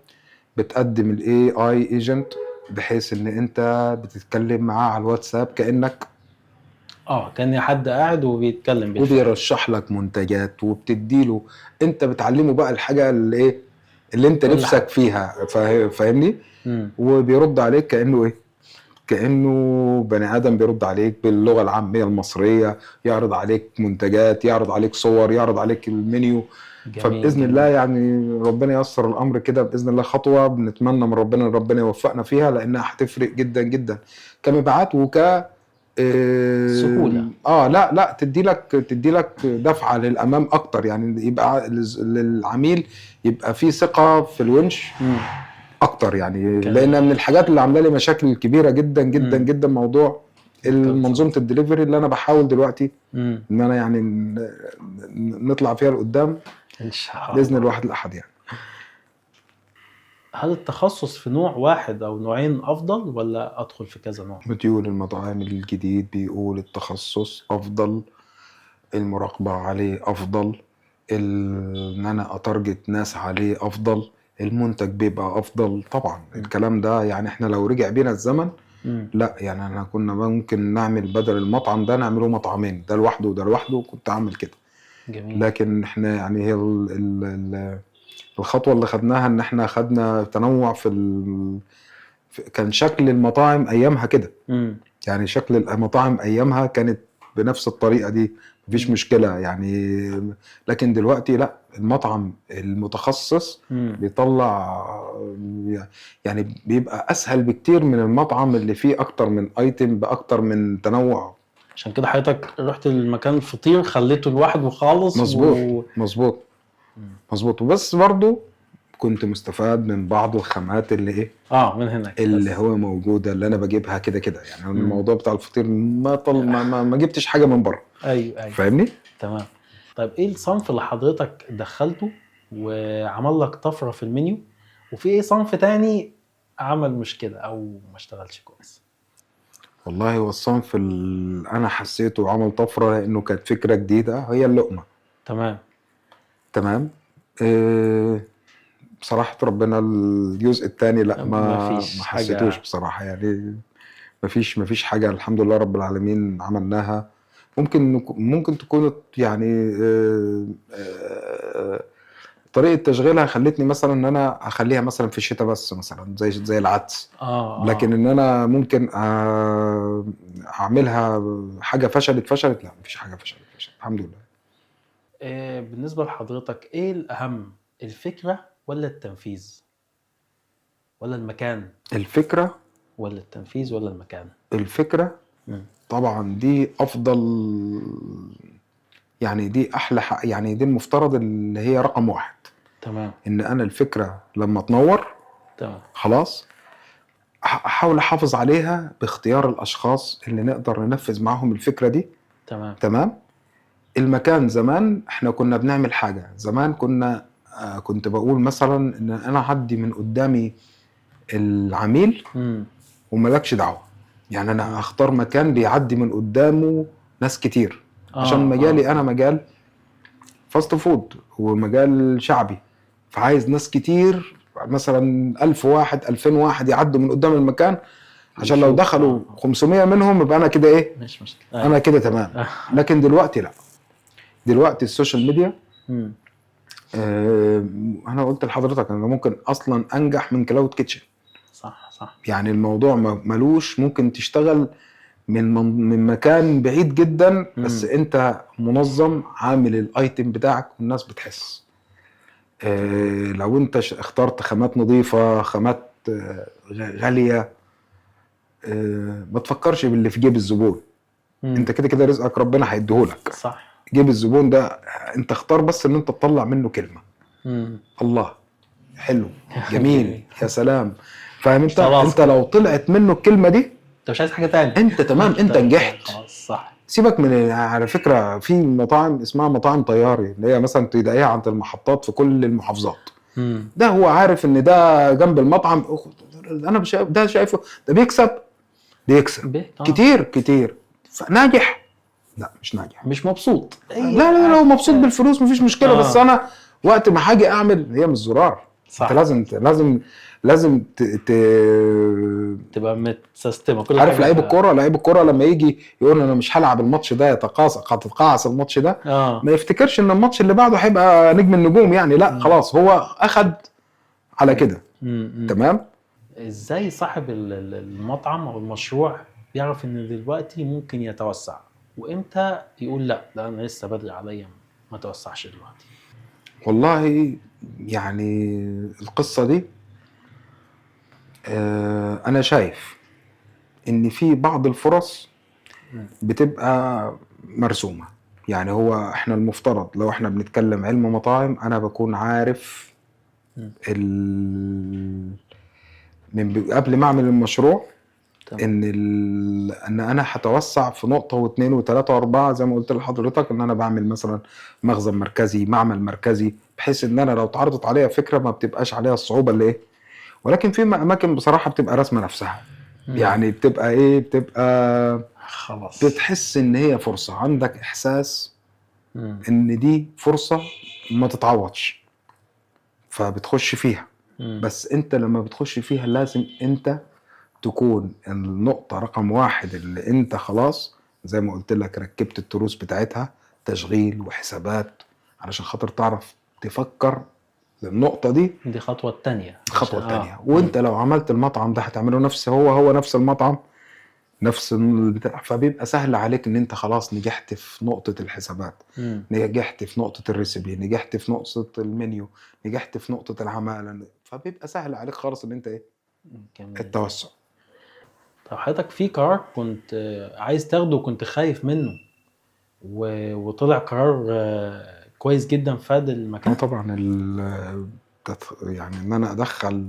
Speaker 2: بتقدم ال AI agent، بحيث ان انت بتتكلم معاه على الواتساب كانك
Speaker 1: كان حد قاعد وبيتكلم بالفعل.
Speaker 2: وبيرشح لك منتجات وبتديله، انت بتعلمه بقى الحاجة اللي ايه اللي انت
Speaker 1: كل
Speaker 2: نفسك
Speaker 1: حاجة.
Speaker 2: فيها، فاهمني؟ وبيرد عليك كانه ايه؟ كانه بني ادم بيرد عليك باللغة العامية المصرية، يعرض عليك منتجات، يعرض عليك صور، يعرض عليك المنيو. فباذن الله يعني ربنا ييسر الامر كده باذن الله. خطوة بنتمنى من ربنا ان ربنا يوفقنا فيها، لانها هتفرق جدا جدا كمبيعات وك
Speaker 1: سهولة.
Speaker 2: لا لا تدي لك دفعه للامام اكتر. يعني يبقى للعميل يبقى في ثقة في الونش اكتر. يعني لان من الحاجات اللي عامله لي مشاكل كبيرة جدا جدا جدا موضوع منظومة الدليفري اللي انا بحاول دلوقتي ان انا يعني نطلع فيها لقدام
Speaker 1: ان شاء الله
Speaker 2: باذن الواحد الاحد. يعني
Speaker 1: هل التخصص في نوع واحد او نوعين افضل ولا ادخل في كذا نوع؟
Speaker 2: module المطاعم الجديد بيقول التخصص افضل، المراقبة عليه افضل، ان انا ا target ناس عليه افضل، المنتج بيبقى افضل. طبعا الكلام ده يعني احنا لو رجع بينا الزمن لا، يعني احنا كنا ممكن نعمل بدل المطعم ده نعمله مطعمين، ده لوحده وده لوحده، كنت اعمل كده. لكن احنا يعني هي ال ال ال الخطوة اللي خدناها ان احنا خدنا تنوع في كان شكل المطاعم ايامها كده. يعني شكل المطاعم ايامها كانت بنفس الطريقة دي، مفيش مشكلة يعني. لكن دلوقتي لا، المطعم المتخصص بيطلع يعني بيبقى اسهل بكتير من المطعم اللي فيه اكتر من item باكتر من تنوع.
Speaker 1: عشان كده حضرتك رحت المكان الفطير خليته لوحده خالص.
Speaker 2: مظبوط. مظبوط. مظبوط. وبس برضو كنت مستفاد من بعض الخامات اللي ايه
Speaker 1: من هناك
Speaker 2: اللي
Speaker 1: بس.
Speaker 2: هو موجودة، اللي انا بجيبها كده كده يعني. الموضوع بتاع الفطير ما طل ما, ما, ما جبتش حاجة من بره.
Speaker 1: ايوه
Speaker 2: فاهمني؟
Speaker 1: تمام. طيب ايه الصنف اللي حضرتك دخلته وعمل لك طفرة في المنيو، وفي ايه صنف تاني عمل مشكلة او ما اشتغلش كويس؟
Speaker 2: والله هو الصنف اللي انا حسيته وعمل طفرة لانه كانت فكرة جديدة هي اللقمة.
Speaker 1: تمام.
Speaker 2: تمام. بصراحة ربنا الجزء الثاني لا، ما حسيتوش بصراحة يعني. مفيش حاجة الحمد لله رب العالمين عملناها. ممكن تكون يعني طريقه تشغيلها خلتني مثلا ان انا اخليها مثلا في الشتاء بس، مثلا زي العدس. لكن ان انا ممكن اعملها حاجة فشلت، لا مفيش حاجة فشلت الحمد لله.
Speaker 1: بالنسبة لحضرتك ايه الاهم، الفكرة ولا التنفيذ ولا المكان؟
Speaker 2: الفكرة
Speaker 1: ولا التنفيذ ولا المكان؟
Speaker 2: الفكرة. طبعا دي افضل، يعني دي احلى حق، يعني دي المفترض اللي هي رقم واحد.
Speaker 1: تمام.
Speaker 2: ان انا الفكرة لما تنور،
Speaker 1: تمام،
Speaker 2: خلاص احاول احافظ عليها باختيار الاشخاص اللي نقدر ننفذ معاهم الفكرة دي.
Speaker 1: تمام.
Speaker 2: تمام. المكان زمان احنا كنا بنعمل حاجة، زمان كنا كنت بقول مثلا ان انا عدي من قدامي العميل وملكش دعوه، يعني انا اختار مكان بيعدي من قدامه ناس كتير. عشان مجالي انا مجال fast food ومجال شعبي، فعايز ناس كتير، مثلا 1000 واحد 2000 واحد يعدوا من قدام المكان، عشان لو دخلوا 500 منهم يبقى انا كده ايه،
Speaker 1: مش مشكلة،
Speaker 2: انا كده تمام. لكن دلوقتي لا، دلوقتي ال social media انا قلت لحضرتك انا ممكن اصلا انجح من cloud kitchen.
Speaker 1: صح صح.
Speaker 2: يعني الموضوع ملوش، ممكن تشتغل من مكان بعيد جدا، بس انت منظم، عامل ال item بتاعك والناس بتحس. لو انت اخترت خامات نظيفة، خامات غالية، ما تفكرش باللي في جيب الزبون. انت كده كده رزقك ربنا هيديهولك.
Speaker 1: صح.
Speaker 2: جيب الزبون ده انت اختار بس ان انت تطلع منه كلمة. الله، حلو، جميل، يا سلام. فاهم انت؟ انت لو طلعت منه الكلمة دي
Speaker 1: انت مش عايز حاجة تاني،
Speaker 2: انت تمام، انت نجحت.
Speaker 1: خلاص. صح.
Speaker 2: سيبك من، على فكرة في مطاعم اسمها مطاعم طياري، اللي هي مثلا تلاقيها عند المحطات في كل المحافظات. ده هو عارف ان ده جنب المطعم، انا مش ده شايفه ده بيكسب، بيكسب كتير كتير، فناجح. لا مش ناجح،
Speaker 1: مش مبسوط.
Speaker 2: لا لا لو مبسوط بالفلوس مفيش مشكلة. بس انا وقت ما حاجة اعمل هي مش زرار.
Speaker 1: صح.
Speaker 2: انت لازم لازم
Speaker 1: تبقى متسيستمه كل
Speaker 2: عارف حاجة. لعيب الكورة، لعيب الكورة لما يجي يقول انا مش هلعب الماتش ده، يتقاعس الماتش ده، ما يفتكرش ان الماتش اللي بعده هيبقى نجم النجوم يعني. لا خلاص هو اخد على كده. تمام.
Speaker 1: ازاي صاحب المطعم او المشروع بيعرف ان دلوقتي ممكن يتوسع، وامتى يقول لا ده انا لسه بدري عليا ما توسعش دلوقتي؟
Speaker 2: والله يعني القصة دي أنا شايف إن في بعض الفرص بتبقى مرسومة. يعني هو إحنا المفترض لو إحنا بنتكلم علم مطاعم، أنا بكون عارف من قبل ما أعمل المشروع إن إن أنا هتوسع في نقطة واثنين وثلاثة وأربعة، زي ما قلت لحضرتك إن أنا بعمل مثلا مخزن مركزي، معمل مركزي، بحيث إن أنا لو اتعرضت عليها فكرة ما بتبقاش عليها الصعوبة اللي إيه. ولكن في أماكن بصراحة بتبقى رسمة نفسها. يعني بتبقى إيه، بتبقى
Speaker 1: خلاص،
Speaker 2: بتحس إن هي فرصة، عندك إحساس إن دي فرصة ما تتعوضش، فبتخش فيها. بس أنت لما بتخش فيها لازم أنت تكون النقطة رقم واحد اللي انت خلاص زي ما قلت لك ركبت التروس بتاعتها، تشغيل وحسابات، علشان خاطر تعرف تفكر للنقطة دي،
Speaker 1: دي خطوة الثانية.
Speaker 2: الخطوة الثانية. وانت لو عملت المطعم ده هتعمله نفس هو نفس المطعم نفس البتاع، فبيبقى سهل عليك ان انت خلاص نجحت في نقطة الحسابات، نجحت في نقطة ال recipe، نجحت في نقطة المنيو، نجحت في نقطة العمالة، فبيبقى سهل عليك خالص ان انت ايه التوسع.
Speaker 1: طب حضرتك في قرار كنت عايز تاخده وكنت خايف منه وطلع قرار كويس جدا فاد المكان؟
Speaker 2: طبعا يعني ان انا ادخل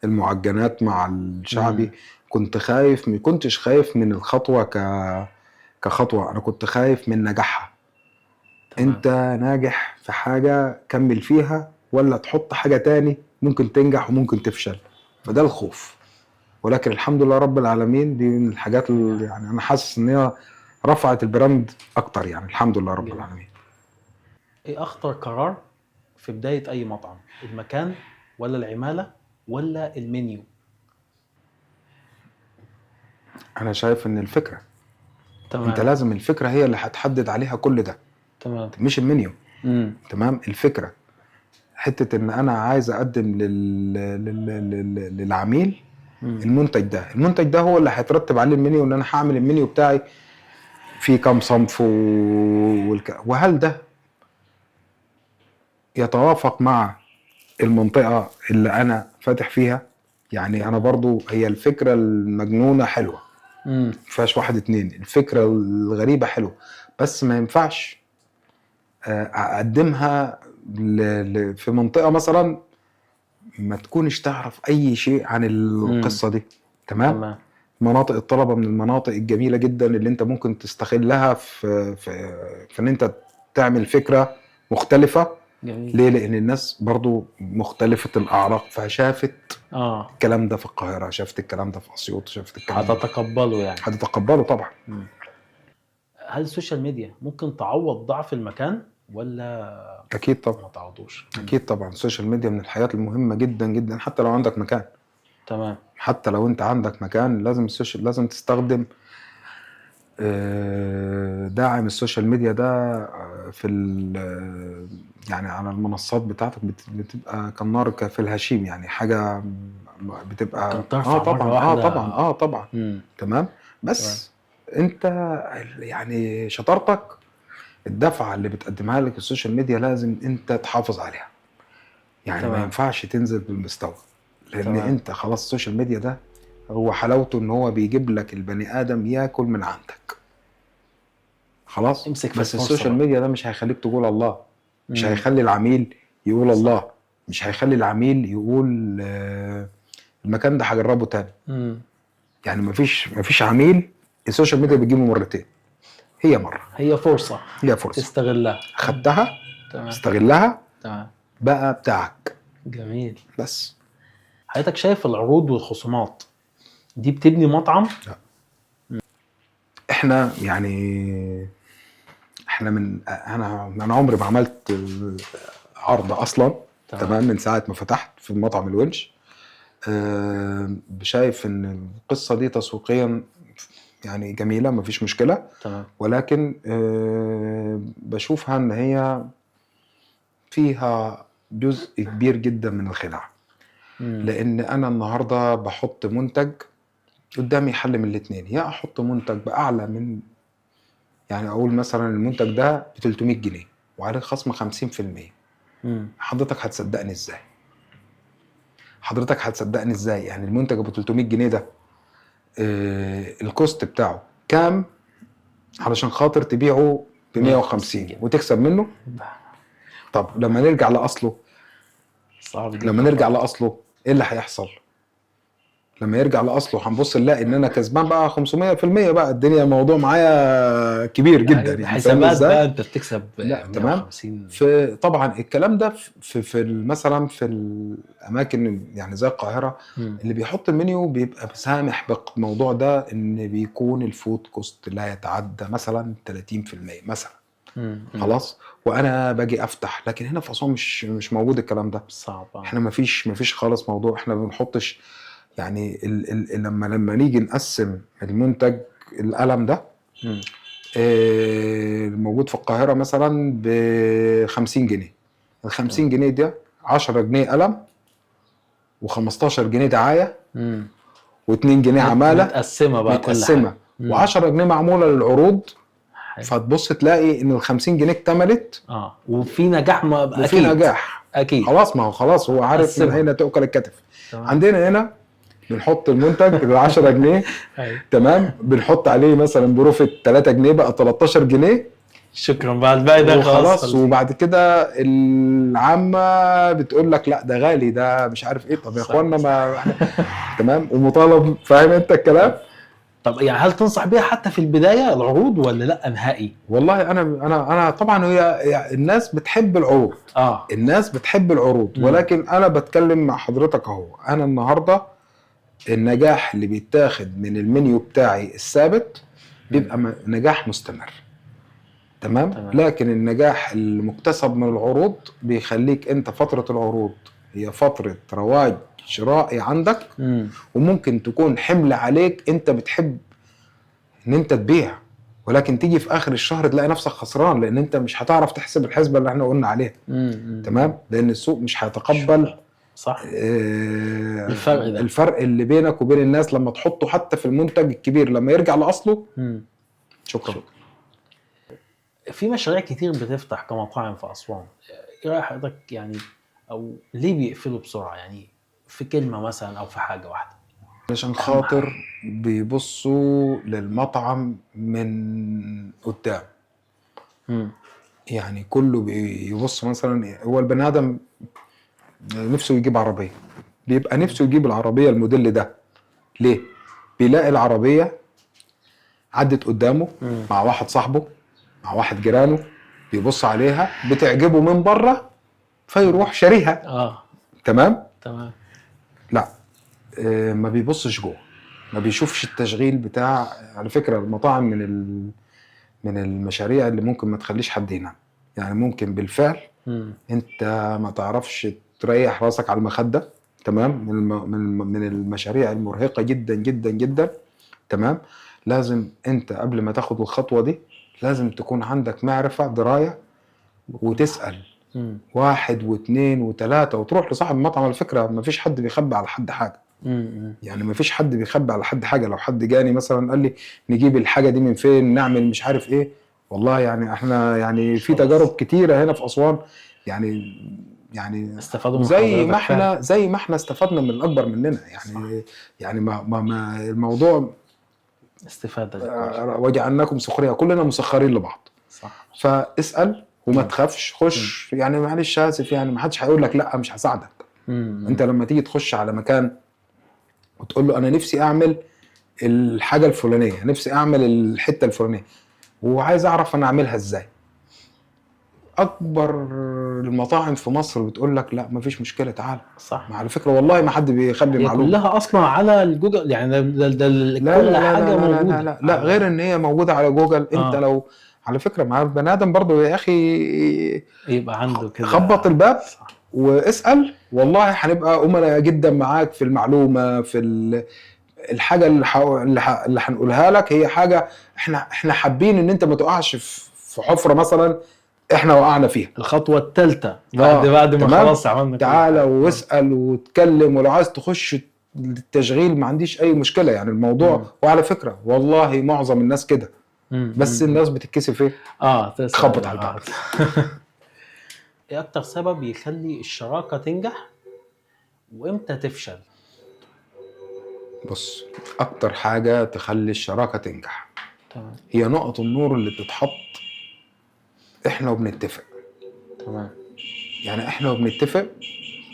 Speaker 2: المعجنات مع الشعبي. كنت خايف، ما كنتش خايف من الخطوة كخطوه، انا كنت خايف من نجاحها. انت ناجح في حاجة كمل فيها، ولا تحط حاجة تاني ممكن تنجح وممكن تفشل، فده الخوف. ولكن الحمد لله رب العالمين دي من الحاجات اللي يعني انا حاسس ان هي رفعت ال brand اكتر، يعني الحمد لله رب العالمين.
Speaker 1: ايه اخطر قرار في بداية اي مطعم؟ المكان ولا العمالة ولا المنيو؟
Speaker 2: انا شايف ان الفكرة. تمام. انت لازم الفكرة هي اللي هتحدد عليها كل ده.
Speaker 1: تمام.
Speaker 2: مش المنيو. تمام. الفكرة حتة ان انا عايز اقدم للعميل المنتج ده، المنتج ده هو اللي هيترتب عليه المنيو، ان انا هعمل المنيو بتاعي في كام صنف وهل ده يتوافق مع المنطقة اللي انا فاتح فيها؟ يعني انا برضو هي الفكرة المجنونة حلوة، ما فيهاش واحد اتنين، الفكرة الغريبة حلوة، بس ما ينفعش اقدمها في منطقة مثلا ما تكونش تعرف اي شيء عن القصة دي. تمام. مناطق الطلبة من المناطق الجميلة جدا اللي انت ممكن تستغلها في في في ان انت تعمل فكرة مختلفة.
Speaker 1: جميل.
Speaker 2: ليه؟ لان الناس برضو مختلفة الاعراق، فشافت الكلام ده في القاهرة، شافت الكلام ده في اسيوط، شافت الكلام ده.
Speaker 1: هتتقبله يعني؟
Speaker 2: هتتقبله طبعا.
Speaker 1: هل ال social media ممكن تعوض ضعف المكان ولا؟
Speaker 2: اكيد طبعا.
Speaker 1: ما تعوضوش.
Speaker 2: اكيد طبعا ال social media من الحاجات المهمة جدا جدا، حتى لو عندك مكان.
Speaker 1: تمام.
Speaker 2: حتى لو انت عندك مكان لازم ال social، لازم تستخدم داعم ال social media ده في يعني على المنصات بتاعتك، بتبقى كالنار في الهشيم، يعني حاجة بتبقى
Speaker 1: طبعا.
Speaker 2: طبعا طبعا. تمام. بس تمام. انت يعني شطارتك الدفعة اللي بتقدمها لك ال social media لازم انت تحافظ عليها، يعني تمام. ما ينفعش تنزل بالمستوى، لان تمام. انت خلاص ال social media ده هو حلاوته ان هو بيجيب لك البني ادم ياكل من عندك خلاص.
Speaker 1: امسك
Speaker 2: بس ال social media ده مش هيخليك تقول الله، مش هيخلي العميل يقول الله، مش هيخلي العميل يقول المكان ده هجربه تاني. يعني مفيش عميل ال social media بتجيبه مرتين، هي مرة،
Speaker 1: هي فرصة،
Speaker 2: هي فرصة
Speaker 1: تستغلها،
Speaker 2: خدتها. تمام. استغلها.
Speaker 1: تمام.
Speaker 2: بقى بتاعك.
Speaker 1: جميل.
Speaker 2: بس
Speaker 1: حضرتك شايف العروض والخصومات دي بتبني مطعم؟
Speaker 2: لا. احنا يعني احنا من انا عمري ما عملت عرض اصلا. تمام. من ساعة ما فتحت في مطعم الونش. شايف ان القصة دي تسويقيا يعني جميلة، مفيش مشكلة.
Speaker 1: تمام.
Speaker 2: ولكن بشوفها ان هي فيها جزء كبير جدا من الخداع. لان انا النهارده بحط منتج قدامي حل من الاثنين، يا احط منتج باعلى من، يعني اقول مثلا المنتج ده ب 300 جنيه وعليه خصم 50%. حضرتك هتصدقني ازاي؟ حضرتك هتصدقني ازاي؟ يعني المنتج ب 300 جنيه ده ال cost بتاعه كام علشان خاطر تبيعه ب 150 وتكسب منه؟ طب لما نرجع لاصله،
Speaker 1: صعب جدا.
Speaker 2: لما نرجع لاصله ايه اللي هيحصل؟ لما يرجع لاصله هنبص نلاقي ان انا كسبان بقى 500%، بقى الدنيا الموضوع معايا كبير جدا يعني.
Speaker 1: حسابات بقى انت بتكسب.
Speaker 2: لا تمام. طبعا الكلام ده في مثلا في الاماكن يعني زي القاهرة، اللي بيحط المنيو بيبقى سامح بالموضوع ده، ان بيكون ال food cost لا يتعدى مثلا 30% مثلا. خلاص. وانا باجي افتح، لكن هنا في اسوان مش موجود الكلام ده.
Speaker 1: صعب.
Speaker 2: احنا مفيش خالص موضوع، احنا ما بنحطش يعني ال لما نيجي نقسم المنتج القلم ده الموجود في القاهرة مثلا ب 50 جنيه، ال 50 جنيه ده 10 جنيه قلم و15 جنيه دعاية و2 جنيه عماله
Speaker 1: متقسمه بقى
Speaker 2: متقسمه، و10 جنيه معمولة للعروض. فتبص تلاقي ان ال 50 جنيه اكتملت.
Speaker 1: وفي نجاح، ما
Speaker 2: وفي
Speaker 1: أكيد.
Speaker 2: نجاح
Speaker 1: اكيد.
Speaker 2: خلاص، ما هو خلاص هو عارف من اين تؤكل الكتف. عندنا هنا بنحط المنتج ب 10 جنيه تمام، بنحط عليه مثلا profit 3 جنيه بقى 13 جنيه.
Speaker 1: شكرا بعد الباقي ده
Speaker 2: خلاص. وبعد كده العامة بتقول لك لا ده غالي ده مش عارف ايه. طب يا اخوانا ما تمام، ومطالب، فاهم انت الكلام؟
Speaker 1: طب يعني هل تنصح بيها حتى في البداية العروض ولا لا نهائي؟
Speaker 2: والله انا انا انا طبعا هي الناس بتحب العروض. الناس بتحب العروض، ولكن انا بتكلم مع حضرتك اهو. انا النهارده النجاح اللي بيتاخد من المنيو بتاعي الثابت بيبقى نجاح مستمر. تمام؟ لكن النجاح المكتسب من العروض بيخليك انت فترة العروض هي فترة رواج شرائي عندك، وممكن تكون حمل عليك. انت بتحب ان انت تبيع، ولكن تيجي في اخر الشهر تلاقي نفسك خسران، لان انت مش هتعرف تحسب الحسبة اللي احنا قلنا عليها. تمام؟ لان السوق مش هيتقبل
Speaker 1: صح الفرق ده،
Speaker 2: الفرق اللي بينك وبين الناس لما تحطه حتى في المنتج الكبير لما يرجع لاصله. شكرا.
Speaker 1: في مشاريع كتير بتفتح كمطاعم في اسوان، ايه راي حضرتك يعني، او ليه بيقفلوا بسرعة؟ يعني في كلمة مثلا او في حاجة واحدة.
Speaker 2: عشان خاطر بيبصوا للمطعم من قدام. يعني كله بيبص مثلا، هو البني ادم نفسه يجيب عربية، بيبقى نفسه يجيب العربية الموديل ده. ليه؟ بيلاقي العربية عدت قدامه مع واحد صاحبه، مع واحد جيرانه، بيبص عليها بتعجبه من بره فيروح شاريها. تمام؟
Speaker 1: تمام.
Speaker 2: لا ما بيبصش جوه، ما بيشوفش التشغيل بتاع. على فكرة المطاعم من المشاريع اللي ممكن ما تخليش حد ينام. يعني ممكن بالفعل انت ما تعرفش تريح راسك على المخدة. تمام؟ من المشاريع المرهقه جدا جدا جدا. تمام؟ لازم انت قبل ما تاخد الخطوة دي لازم تكون عندك معرفة، دراية، وتسال واحد واثنين وثلاثة، وتروح لصاحب المطعم. على فكرة ما فيش حد بيخبي على حد حاجة. يعني ما فيش حد بيخبي على حد حاجة. لو حد جاني مثلا قال لي نجيب الحاجة دي من فين، نعمل مش عارف ايه، والله يعني احنا يعني في تجارب كتيرة هنا في اسوان، يعني
Speaker 1: استفادوا
Speaker 2: زي ما احنا، زي ما احنا استفدنا من الاكبر مننا. يعني صح. يعني ما الموضوع
Speaker 1: استفاده،
Speaker 2: وجعلناكم سخرية، كلنا مسخرين لبعض.
Speaker 1: صح.
Speaker 2: فاسال وما تخافش، خش. يعني معلش اسف، يعني ما حدش هيقول لك لا مش هساعدك. انت لما تيجي تخش على مكان وتقول له انا نفسي اعمل الحاجة الفلانية، نفسي اعمل الحتة الفلانية، وعايز اعرف انا اعملها ازاي، اكبر المطاعم في مصر بتقول لك لا مفيش مشكلة تعال.
Speaker 1: صح.
Speaker 2: على فكرة والله ما حد بيخبي معلومة،
Speaker 1: كلها اصلا على الجوجل. يعني ده
Speaker 2: لا
Speaker 1: كل
Speaker 2: لا
Speaker 1: حاجة
Speaker 2: لا
Speaker 1: موجودة.
Speaker 2: لا لا, لا غير ان هي موجودة على جوجل. انت لو على فكرة مع البني ادم برضه يا اخي
Speaker 1: يبقى عنده كده،
Speaker 2: خبط الباب. صح. واسال، والله هنبقى امنا جدا معاك في المعلومة، في الحاجة اللي هنقولها لك. هي حاجة احنا حابين ان انت ما تقعش في حفره مثلا احنا وقعنا فيها.
Speaker 1: الخطوة الثالثة بعد ما خلاص عملنا،
Speaker 2: تعالى واسال واتكلم، ولو عايز تخش التشغيل ما عنديش اي مشكلة. يعني الموضوع وعلى فكرة والله معظم الناس كده، بس الناس بتتكسف ايه؟ تخبط على الباب.
Speaker 1: ايه اكتر سبب يخلي الشراكة تنجح وامتى تفشل؟
Speaker 2: بص، اكتر حاجة تخلي الشراكة تنجح
Speaker 1: تمام
Speaker 2: هي نقط النور اللي بتتحط احنا وبنتفق.
Speaker 1: تمام.
Speaker 2: يعني احنا وبنتفق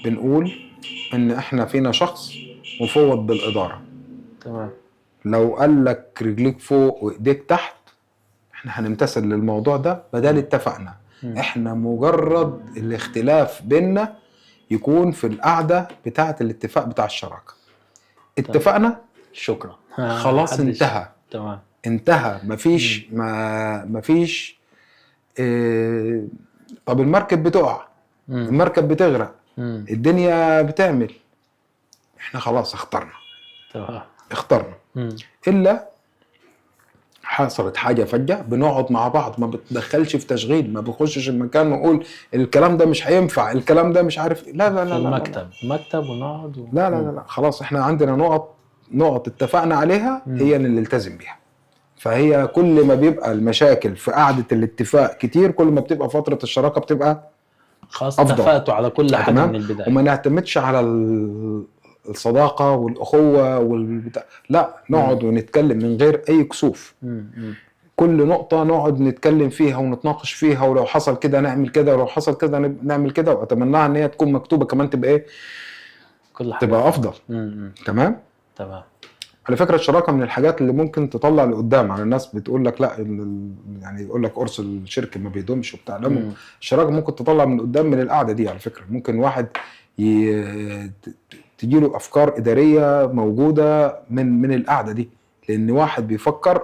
Speaker 2: بنقول ان احنا فينا شخص مفوض بالادارة.
Speaker 1: تمام.
Speaker 2: لو قال لك رجليك فوق وايديك تحت، احنا هنمتثل للموضوع ده بدل اتفقنا. احنا مجرد الاختلاف بيننا يكون في القعدة بتاعه الاتفاق بتاع الشراكة. اتفقنا،
Speaker 1: شكرا،
Speaker 2: خلاص انتهى.
Speaker 1: تمام،
Speaker 2: انتهى. مفيش ما مفيش إيه. طب المركب بتقع، المركب بتغرق، الدنيا بتعمل، احنا خلاص اخترنا.
Speaker 1: تمام،
Speaker 2: اخترنا. الا حصلت حاجة فجأة بنقعد مع بعض، ما بتدخلش في تشغيل، ما بخشش المكان ونقول الكلام ده مش هينفع، الكلام ده مش عارف إيه. لا لا
Speaker 1: في
Speaker 2: لا لا لا
Speaker 1: المكتب، مكتب ونقعد
Speaker 2: لا لا لا لا، خلاص احنا عندنا نقط اتفقنا عليها، هي اللي نلتزم بيها. فهي كل ما بيبقى المشاكل في قعدة الاتفاق كتير، كل ما بتبقى فترة الشراكة بتبقى
Speaker 1: خلاص
Speaker 2: أفضل.
Speaker 1: اتفقتوا على كل حاجة
Speaker 2: تمام؟
Speaker 1: من البداية.
Speaker 2: وما نعتمدش على الصداقة والاخوة والبتاع، لا نقعد ونتكلم من غير اي كسوف. كل نقطة نقعد نتكلم فيها ونتناقش فيها، ولو حصل كده نعمل كده، ولو حصل كده نعمل كده. واتمناها ان هي تكون مكتوبة كمان، تبقى ايه،
Speaker 1: كل حاجة
Speaker 2: تبقى افضل. تمام؟
Speaker 1: تمام.
Speaker 2: على فكرة الشراكة من الحاجات اللي ممكن تطلع لقدام. على الناس بتقول لك لا، يعني يقول لك قرص الشركة ما بيدومش وبتاع، لا، الشراكة ممكن تطلع من قدام من القعدة دي. على فكرة ممكن واحد تجيله افكار ادارية موجودة من القعدة دي، لان واحد بيفكر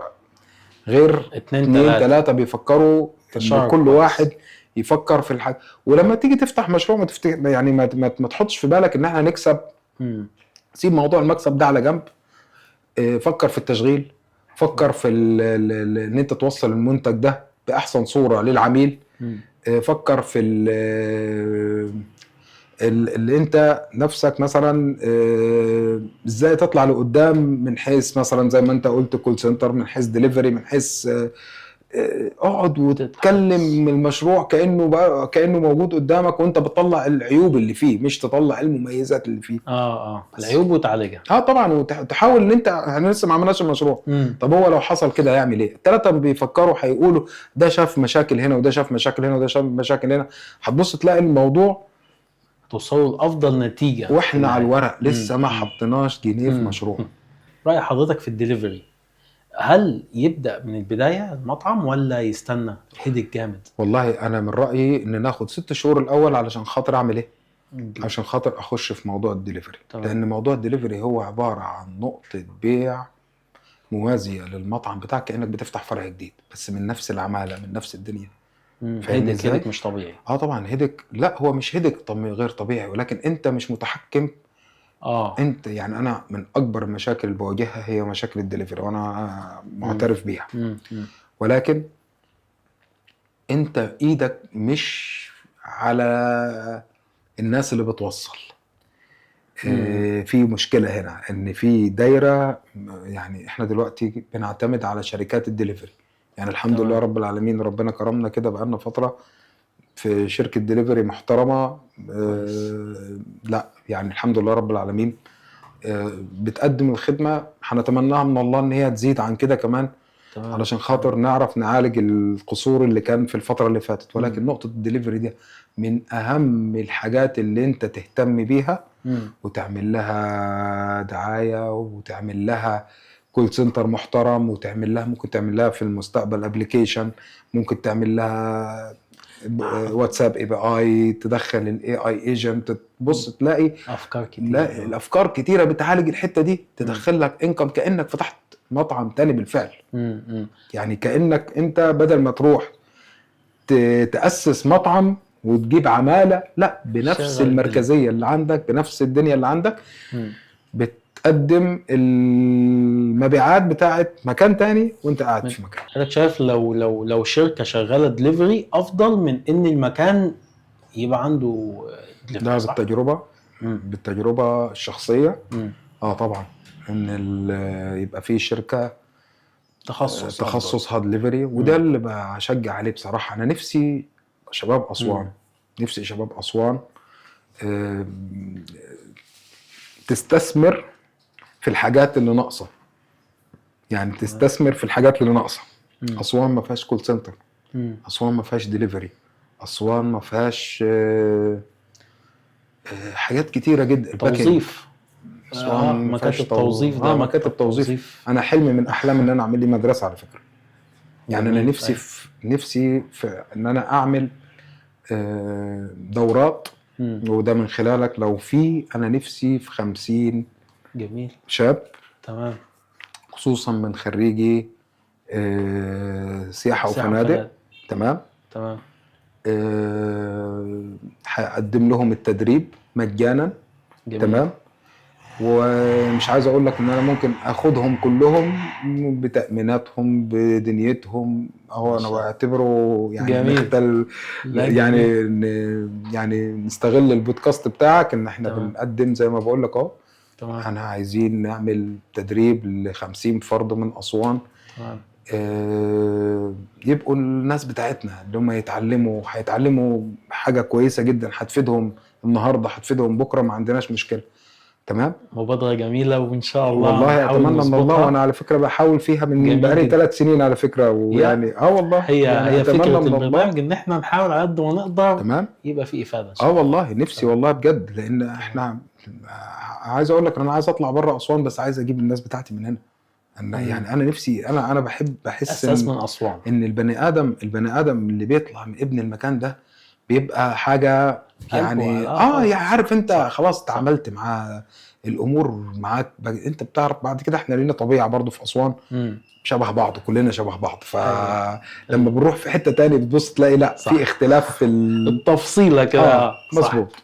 Speaker 2: غير
Speaker 1: اتنين
Speaker 2: اتنين
Speaker 1: تلاتة.
Speaker 2: تلاتة بيفكروا، إن
Speaker 1: تشارك
Speaker 2: كل
Speaker 1: كويس.
Speaker 2: واحد يفكر في الحاجة. ولما تيجي تفتح مشروع ما تفتح، يعني ما تحطش في بالك ان احنا هنكسب. سيب موضوع المكسب ده على جنب. فكر في التشغيل، فكر في ان انت توصل المنتج ده باحسن صورة للعميل. فكر في اللي انت نفسك مثلا، ازاي تطلع لقدام من حيث مثلا زي ما انت قلت call center، من حيث ديليفري، من حيث اقعد وتكلم المشروع كانه موجود قدامك، وانت بتطلع العيوب اللي فيه مش تطلع المميزات اللي فيه.
Speaker 1: العيوب وتعالجها.
Speaker 2: طبعا، وتحاول ان انت، احنا لسه ما عملناش المشروع. طب هو لو حصل كده هيعمل ايه؟ الثلاثة بيفكروا، هيقولوا ده شاف مشاكل هنا، وده شاف مشاكل هنا، وده شاف مشاكل هنا. هتبص تلاقي الموضوع
Speaker 1: توصلوا لافضل نتيجة.
Speaker 2: واحنا على الورق لسه ما حطيناش جنيه في مشروع.
Speaker 1: راي حضرتك في الدليفري، هل يبدا من البداية المطعم ولا يستنى headache جامد؟
Speaker 2: والله انا من رايي ان ناخد 6 شهور الاول علشان خاطر اعمل ايه؟ عشان خاطر اخش في موضوع الدليفري. لان موضوع الدليفري هو عبارة عن نقطة بيع موازية للمطعم بتاعك، كانك بتفتح فرع جديد بس من نفس العمالة، من نفس الدنيا. فاهمني
Speaker 1: headache
Speaker 2: إزاي؟
Speaker 1: headache مش طبيعي.
Speaker 2: طبعا headache. لا هو مش headache غير طبيعي، ولكن انت مش متحكم. انت يعني انا من اكبر المشاكل اللي بواجهها هي مشاكل الدليفري، وانا معترف بيها. ولكن انت ايدك مش على الناس اللي بتوصل. في مشكلة هنا ان في دايرة، يعني احنا دلوقتي بنعتمد على شركات الدليفري. يعني الحمد لله رب العالمين، ربنا كرمنا كده بقالنا فترة في شركة دليفري محترمة. لا يعني الحمد لله رب العالمين، بتقدم الخدمة. هنتمناها من الله ان هي تزيد عن كده كمان. علشان خاطر نعرف نعالج القصور اللي كان في الفترة اللي فاتت. ولكن نقطة الدليفري دي من أهم الحاجات اللي انت تهتم بيها. وتعمل لها دعاية، وتعمل لها call center محترم، وتعمل لها، ممكن تعمل لها في المستقبل application، ممكن تعمل لها واتساب API، تدخل ال AI agent، تبص تلاقي
Speaker 1: افكار كتير.
Speaker 2: لا، الافكار كتيرة بتعالج الحتة دي، تدخل لك income كانك فتحت مطعم تاني بالفعل. يعني كانك انت بدل ما تروح تاسس مطعم وتجيب عماله، لا، بنفس
Speaker 1: شغل
Speaker 2: المركزية اللي عندك، بنفس الدنيا اللي عندك، بتقدم المبيعات بتاعت مكان تاني وانت قاعد في مكان.
Speaker 1: حضرتك شايف لو شركة شغالة دليفري افضل من ان المكان يبقى عنده دليفري،
Speaker 2: ده
Speaker 1: صح؟
Speaker 2: بالتجربة الشخصية. طبعا ان يبقى في شركة
Speaker 1: تخصص أفضل.
Speaker 2: تخصصها دليفري، وده اللي بشجع عليه بصراحة. انا نفسي شباب اسوان، نفسي شباب اسوان، تستثمر في الحاجات اللي ناقصه. يعني تستثمر في الحاجات اللي ناقصه. اسوان ما فيهاش call center، اسوان ما فيهاش دليفري، اسوان ما فيهاش حاجات كتيرة جدا.
Speaker 1: توظيف.
Speaker 2: أسوان ما فيهاش
Speaker 1: مكاتب توظيف ده،
Speaker 2: مكاتب توظيف.
Speaker 1: توظيف.
Speaker 2: انا حلمي من احلامي ان انا اعمل لي مدرسه على فكرة. يعني انا نفسي في ان انا اعمل دورات، وده من خلالك لو في، انا نفسي في 50 شاب. خصوصا من خريجي سياحة
Speaker 1: سياحة
Speaker 2: وفنادق.
Speaker 1: وفنادق.
Speaker 2: هقدم لهم التدريب مجانا. ومش عايز اقول لك ان انا ممكن اخدهم كلهم بتأميناتهم بدنيتهم، اهو انا بعتبره يعني
Speaker 1: جميل.
Speaker 2: نختل
Speaker 1: لا،
Speaker 2: يعني
Speaker 1: جميل.
Speaker 2: يعني نستغل البودكاست بتاعك ان احنا
Speaker 1: تمام.
Speaker 2: بنقدم زي ما بقول لك اهو.
Speaker 1: تمام.
Speaker 2: احنا عايزين نعمل تدريب ل 50 فرد من اسوان.
Speaker 1: تمام.
Speaker 2: يبقوا الناس بتاعتنا اللي هم يتعلموا، هيتعلموا حاجة كويسة جدا هتفيدهم النهارده، هتفيدهم بكره، ما عندناش مشكلة. تمام.
Speaker 1: مبادرة جميلة وان شاء الله
Speaker 2: والله
Speaker 1: نحاول
Speaker 2: اتمنى من الله،
Speaker 1: نظبطها.
Speaker 2: وانا على فكرة بحاول فيها من
Speaker 1: جميل
Speaker 2: بقالي
Speaker 1: جدا.
Speaker 2: 3 سنين على فكرة، ويعني والله
Speaker 1: هي
Speaker 2: يعني
Speaker 1: هي
Speaker 2: أتمنى
Speaker 1: فكرة
Speaker 2: من الله.
Speaker 1: البرنامج ان احنا نحاول على قد ما نقدر.
Speaker 2: تمام.
Speaker 1: يبقى في افاده ان شاء الله.
Speaker 2: والله نفسي والله بجد، لان احنا عايز اقول لك انا عايز اطلع بره اسوان، بس عايز اجيب الناس بتاعتي من هنا. انا يعني انا نفسي، انا بحب بحس
Speaker 1: اساس من اسوان
Speaker 2: ان البني ادم اللي بيطلع من ابن المكان ده بيبقى حاجة يعني يعني عارف انت خلاص تعاملت مع الامور معاك، انت بتعرف بعد كده. احنا لينا طبيعة برضو في اسوان شبه بعض، كلنا شبه بعض، فلما بنروح في حتة تاني بتبص تلاقي لا
Speaker 1: صح.
Speaker 2: في اختلاف في
Speaker 1: التفصيله كده.
Speaker 2: مظبوط.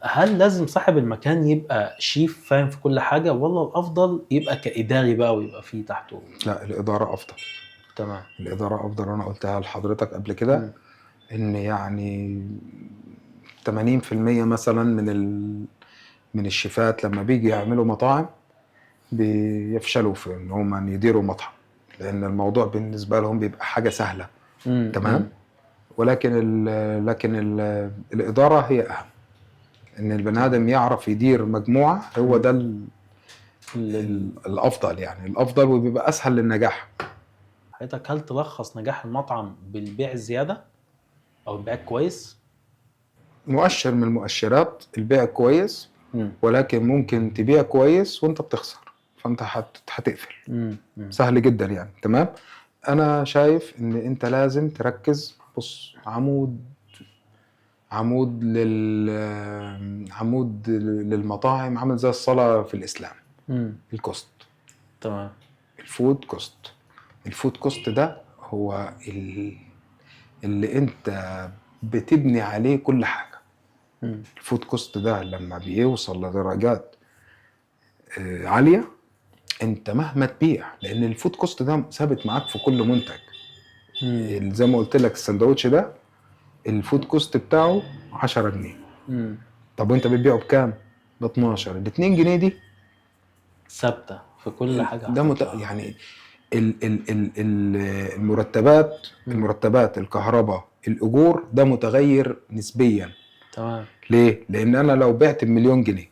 Speaker 1: هل لازم صاحب المكان يبقى شيف فاهم في كل حاجة، ولا الافضل يبقى كاداري بقى ويبقى فيه تحته؟
Speaker 2: لا، الادارة افضل.
Speaker 1: تمام.
Speaker 2: الادارة افضل، وانا قلتها لحضرتك قبل كده ان يعني 80% مثلا من الشيفات لما بيجي يعملوا مطاعم بيفشلوا في ان هم يديروا مطعم، لان الموضوع بالنسبة لهم بيبقى حاجة سهلة. تمام. ولكن لكن الادارة هي اهم، ان البني ادم يعرف يدير مجموعة، هو ده الافضل يعني، الافضل وبيبقى اسهل للنجاح.
Speaker 1: حضرتك هل تلخص نجاح المطعم بالبيع الزيادة او البيع كويس؟
Speaker 2: مؤشر من المؤشرات البيع كويس، ولكن ممكن تبيع كويس وانت بتخسر، فانت هتقفل. سهل جدا يعني. تمام. انا شايف ان انت لازم تركز. بص، عمود عمود للمطاعم عامل زي الصلاة في الإسلام. ال cost.
Speaker 1: تمام.
Speaker 2: ال food cost. ال food cost ده هو اللي انت بتبني عليه كل حاجة. ال food cost ده لما بيوصل لدرجات عالية، انت مهما تبيع، لان ال food cost ده ثابت معاك في كل منتج. زي ما قلت لك السندوتش ده ال food cost بتاعه 10 جنيه. طب وانت بتبيعه بكام؟ ب 12. ال 2 جنيه دي
Speaker 1: ثابتة في كل حاجة.
Speaker 2: ده يعني ال ال ال ال المرتبات، المرتبات، الكهرباء، الاجور، ده متغير نسبيا.
Speaker 1: تمام.
Speaker 2: ليه؟ لان انا لو بعت ب1,000,000 جنيه،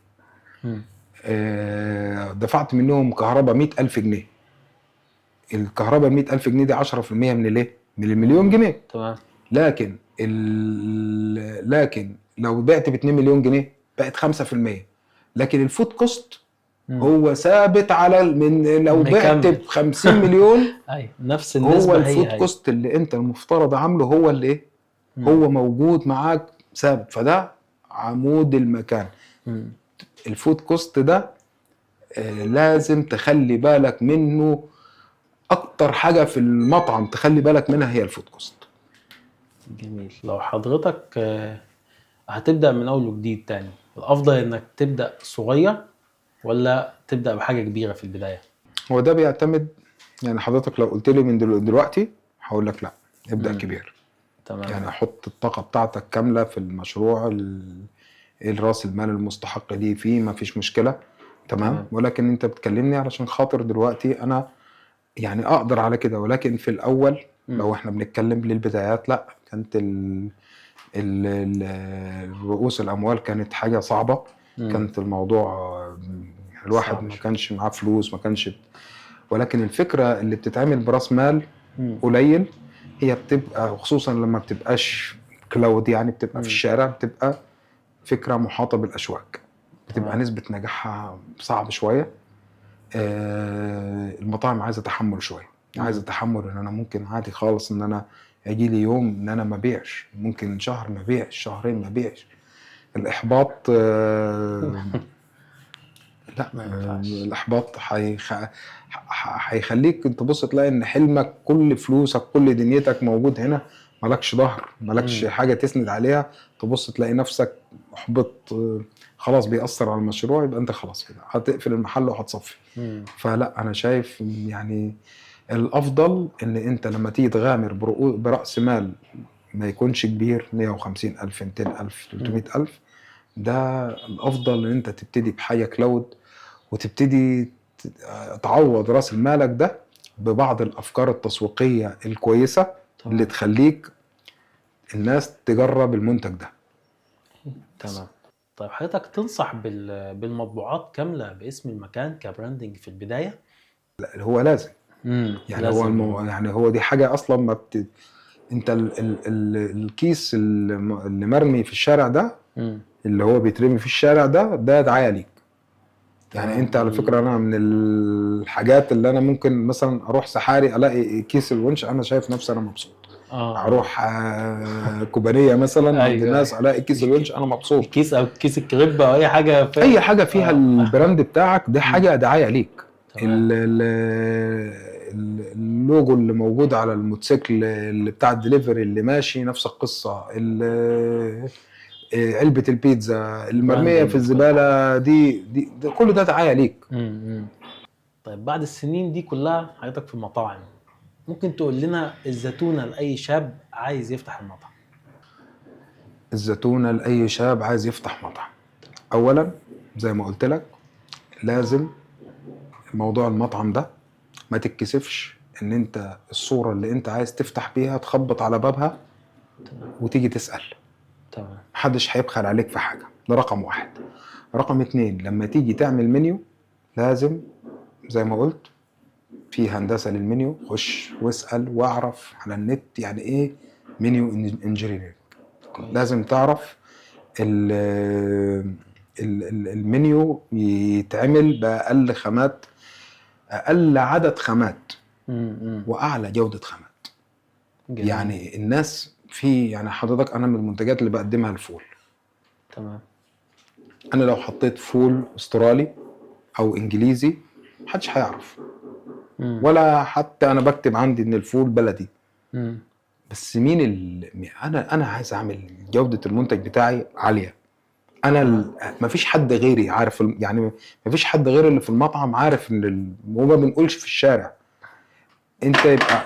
Speaker 2: دفعت منهم كهرباء 100,000 جنيه. الكهرباء 100,000 جنيه دي 10% من الايه؟ من ال1,000,000 جنيه.
Speaker 1: تمام.
Speaker 2: لكن لكن لو بعت ب 2 مليون جنيه بقت 5%. لكن ال food cost هو ثابت على من لو بعت ب 50 مليون
Speaker 1: ايوه نفس النسبة.
Speaker 2: هو ال food cost اللي انت المفترض عامله هو اللي ايه؟ هو موجود معاك ثابت. فده عمود المكان. ال food cost ده لازم تخلي بالك منه. اكتر حاجة في المطعم تخلي بالك منها هي ال food cost.
Speaker 1: جميل. لو حضرتك هتبدأ من أول وجديد تاني، الأفضل إنك تبدأ صغير ولا تبدأ بحاجة كبيرة في البداية؟
Speaker 2: هو ده بيعتمد، يعني حضرتك لو قلت لي من دلوقتي هقول لك لا، ابدأ كبير.
Speaker 1: تمام.
Speaker 2: يعني حط الطاقة بتاعتك كاملة في المشروع، الراس المال المستحق ليه فيه ما فيش مشكلة. تمام. ولكن انت بتكلمني علشان خاطر دلوقتي انا يعني اقدر على كده، ولكن في الاول لو احنا بنتكلم للبدايات لا، كانت رؤوس الاموال كانت حاجة صعبة. كانت الموضوع الواحد
Speaker 1: صعب
Speaker 2: ما كانش معاه فلوس، ما كانش، ولكن الفكرة اللي بتتعمل براس مال قليل هي بتبقى، خصوصا لما بتبقاش كلاود، يعني بتبقى في الشارع، بتبقى فكرة محاطة بالاشواك، بتبقى نسبه نجاحها صعب شوية. المطاعم عايزه تحمل شوية، عايزه تحمل ان انا ممكن عادي خالص ان انا يجي لي يوم ان انا ما بيعش، ممكن شهر ما بيعش، شهرين ما بيعش. الاحباط لا،
Speaker 1: ما ينفعش.
Speaker 2: الاحباط هيخليك تبص تلاقي ان حلمك، كل فلوسك، كل دنيتك موجود هنا، مالكش ظهر، مالكش حاجة تسند عليها، تبص تلاقي نفسك محبط، خلاص بيأثر على المشروع، يبقى انت خلاص كده هتقفل المحل وهتصفي. فلا، انا شايف يعني الافضل ان انت لما تيجي تغامر برأس مال ما يكونش كبير، 150 الف، 200 الف، 300 الف، ده الافضل ان انت تبتدي بحاجة cloud، وتبتدي تعوض راس مالك ده ببعض الافكار التسويقية الكويسة اللي تخليك الناس تجرب المنتج ده.
Speaker 1: تمام. طيب حضرتك تنصح بالمطبوعات كاملة باسم المكان ك branding في البداية؟
Speaker 2: لا، هو لازم. يعني
Speaker 1: لازم.
Speaker 2: هو يعني هو دي حاجة اصلا ما انت ال ال ال الكيس اللي مرمي في الشارع ده، اللي هو بيترمي في الشارع ده، ده دعاية ليك. يعني انت على فكرة انا من الحاجات اللي انا ممكن مثلا اروح سحاري الاقي كيس الونش، انا شايف نفسي انا مبسوط. اروح كوبانيه مثلا عند الناس الاقي كيس الونش، انا مبسوط.
Speaker 1: الكيس او كيس الكريب او اي حاجة فيها
Speaker 2: اي حاجة فيها ال brand بتاعك، ده حاجة دعاية ليك. اللوجو اللي موجود على الموتوسيكل اللي بتاع الدليفري اللي ماشي نفس القصة، علبة البيتزا المرميه
Speaker 1: branding
Speaker 2: في الزبالة دي ده كله ده دعاية ليك.
Speaker 1: طيب بعد السنين دي كلها حضرتك في المطاعم، ممكن تقول لنا الزتونه لاي شاب عايز يفتح المطعم؟
Speaker 2: الزتونه لاي شاب عايز يفتح مطعم، اولا زي ما قلت لك لازم موضوع المطعم ده ما تتكسفش ان انت الصورة اللي انت عايز تفتح بيها تخبط على بابها وتيجي تسال. محدش هيبخل عليك في حاجة، ده رقم واحد. رقم اتنين، لما تيجي تعمل منيو لازم زي ما قلت في هندسة للمنيو، خش واسال واعرف على النت يعني ايه menu engineering. لازم تعرف المنيو يتعمل باقل خامات، اقل عدد خامات واعلى جوده خامات. يعني الناس في، يعني حضرتك انا من المنتجات اللي بقدمها الفول. انا لو حطيت فول استرالي او انجليزي محدش هيعرف. ولا حتى انا بكتب عندي ان الفول بلدي. بس مين انا عايز اعمل جوده المنتج بتاعي عالية. انا مفيش حد غيري عارف يعني مفيش حد غير اللي في المطعم عارف ان وما بنقولش في الشارع. انت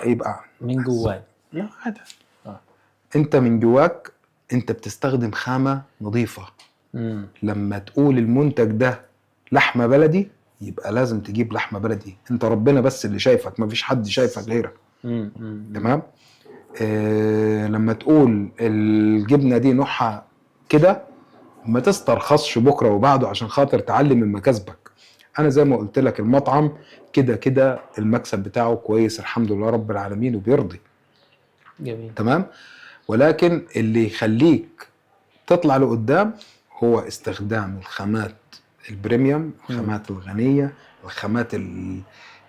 Speaker 2: يبقى
Speaker 1: من جواك.
Speaker 2: لا عادي. انت من جواك انت بتستخدم خامة نظيفة. لما تقول المنتج ده لحمه بلدي يبقى لازم تجيب لحمه بلدي، انت ربنا بس اللي شايفك، مفيش حد شايفك غيرك. تمام؟ لما تقول الجبنة دي نوعها كده ما تسترخصش بكره وبعده عشان خاطر تعلي من مكاسبك. انا زي ما قلت لك المطعم كده كده المكسب بتاعه كويس الحمد لله رب العالمين وبيرضي. تمام؟ ولكن اللي يخليك تطلع لقدام هو استخدام الخامات ال premium، الخامات الغنية، الخامات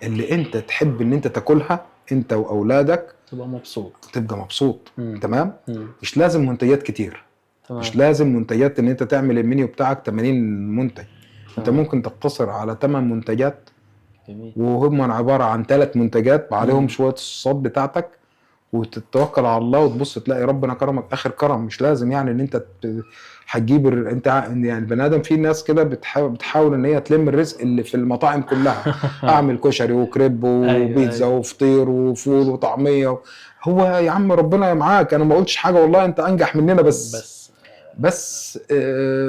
Speaker 2: اللي انت تحب ان انت تاكلها انت واولادك،
Speaker 1: تبقى مبسوط.
Speaker 2: تبقى مبسوط. تمام؟ مش لازم منتجات كتير. مش لازم منتجات ان انت تعمل المنيو بتاعك 80 منتج. انت ممكن تقتصر على 8 منتجات. وهم عبارة عن 3 منتجات عليهم شوية الصوصات بتاعتك، وتتوكل على الله وتبص تلاقي ربنا كرمك اخر كرم. مش لازم يعني ان انت هتجيب انت يعني البني ادم، في ناس كده بتحاول ان هي تلم الرزق اللي في المطاعم كلها. اعمل كشري وكريب وبيتزا وفطير وفول وطعميه هو يا عم ربنا معاك، انا ما قلتش حاجة والله، انت انجح مننا، بس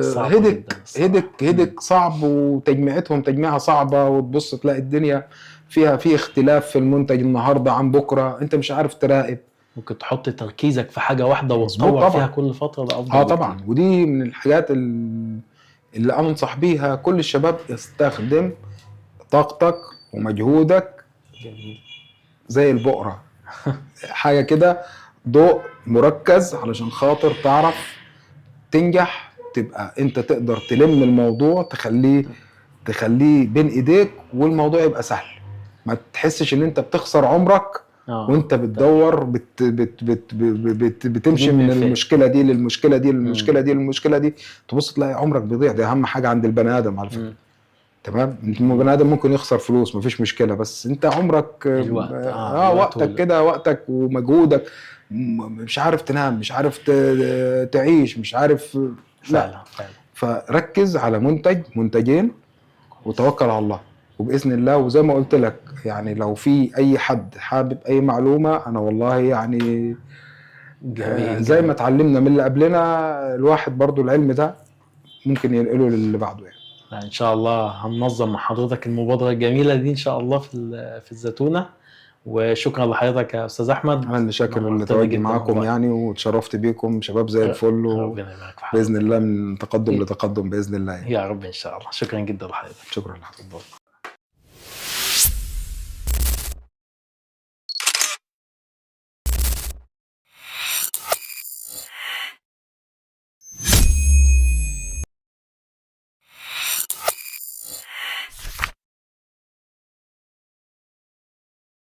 Speaker 1: صعب
Speaker 2: هدك
Speaker 1: جداً الصراحة.
Speaker 2: هدك صعب، وتجميعتهم تجميعها صعبة، وتبص تلاقي الدنيا فيها في اختلاف في المنتج النهارده عن بكره، انت مش عارف تراقب.
Speaker 1: ممكن تحط تركيزك في حاجة واحدة
Speaker 2: مظبوط
Speaker 1: وتطور
Speaker 2: طبعاً.
Speaker 1: فيها كل فترة، ده افضل بكتير.
Speaker 2: طبعا، ودي من الحاجات اللي انا انصح بيها كل الشباب، استخدم طاقتك ومجهودك. زي البقرة، حاجة كده ضوء مركز علشان خاطر تعرف تنجح، تبقى انت تقدر تلم الموضوع، تخليه بين ايديك والموضوع يبقى سهل، ما تحسش ان انت بتخسر عمرك وانت بتدور بت بت بت بت بتمشي
Speaker 1: تجيب
Speaker 2: من
Speaker 1: من فين؟
Speaker 2: المشكلة دي للمشكلة دي للمشكلة دي للمشكلة دي، تبص تلاقي عمرك بيضيع. ده اهم حاجة عند البني ادم على فكرة. تمام؟ البني ادم ممكن يخسر فلوس مفيش مشكلة، بس انت عمرك
Speaker 1: الوقت. الوقت
Speaker 2: وقتك كده، وقتك ومجهودك مش عارف تنام، مش عارف تعيش، مش عارف. لا.
Speaker 1: فعلا فعلا.
Speaker 2: فركز على منتج، منتجين، وتوكل على الله وباذن الله. وزي ما قلت لك يعني لو في اي حد حابب اي معلومة، انا والله يعني
Speaker 1: جميل.
Speaker 2: زي ما اتعلمنا من اللي قبلنا، الواحد برضو العلم ده ممكن ينقله للي بعده يعني.
Speaker 1: لا، ان شاء الله هننظم مع حضرتك المبادرة الجميلة دي ان شاء الله في الزتونه. وشكرا لحضرتك يا استاذ احمد.
Speaker 2: انا اللي شاكر
Speaker 1: نورتنا
Speaker 2: لتواجدي
Speaker 1: جداً
Speaker 2: معاكم
Speaker 1: والله.
Speaker 2: يعني، واتشرفت بيكم، شباب زي الفل،
Speaker 1: ربنا يبارك في حضرتك.
Speaker 2: وباذن الله من تقدم لتقدم باذن الله يعني.
Speaker 1: يا رب ان شاء الله. شكرا جدا لحضرتك.
Speaker 2: شكرا لحضرتك.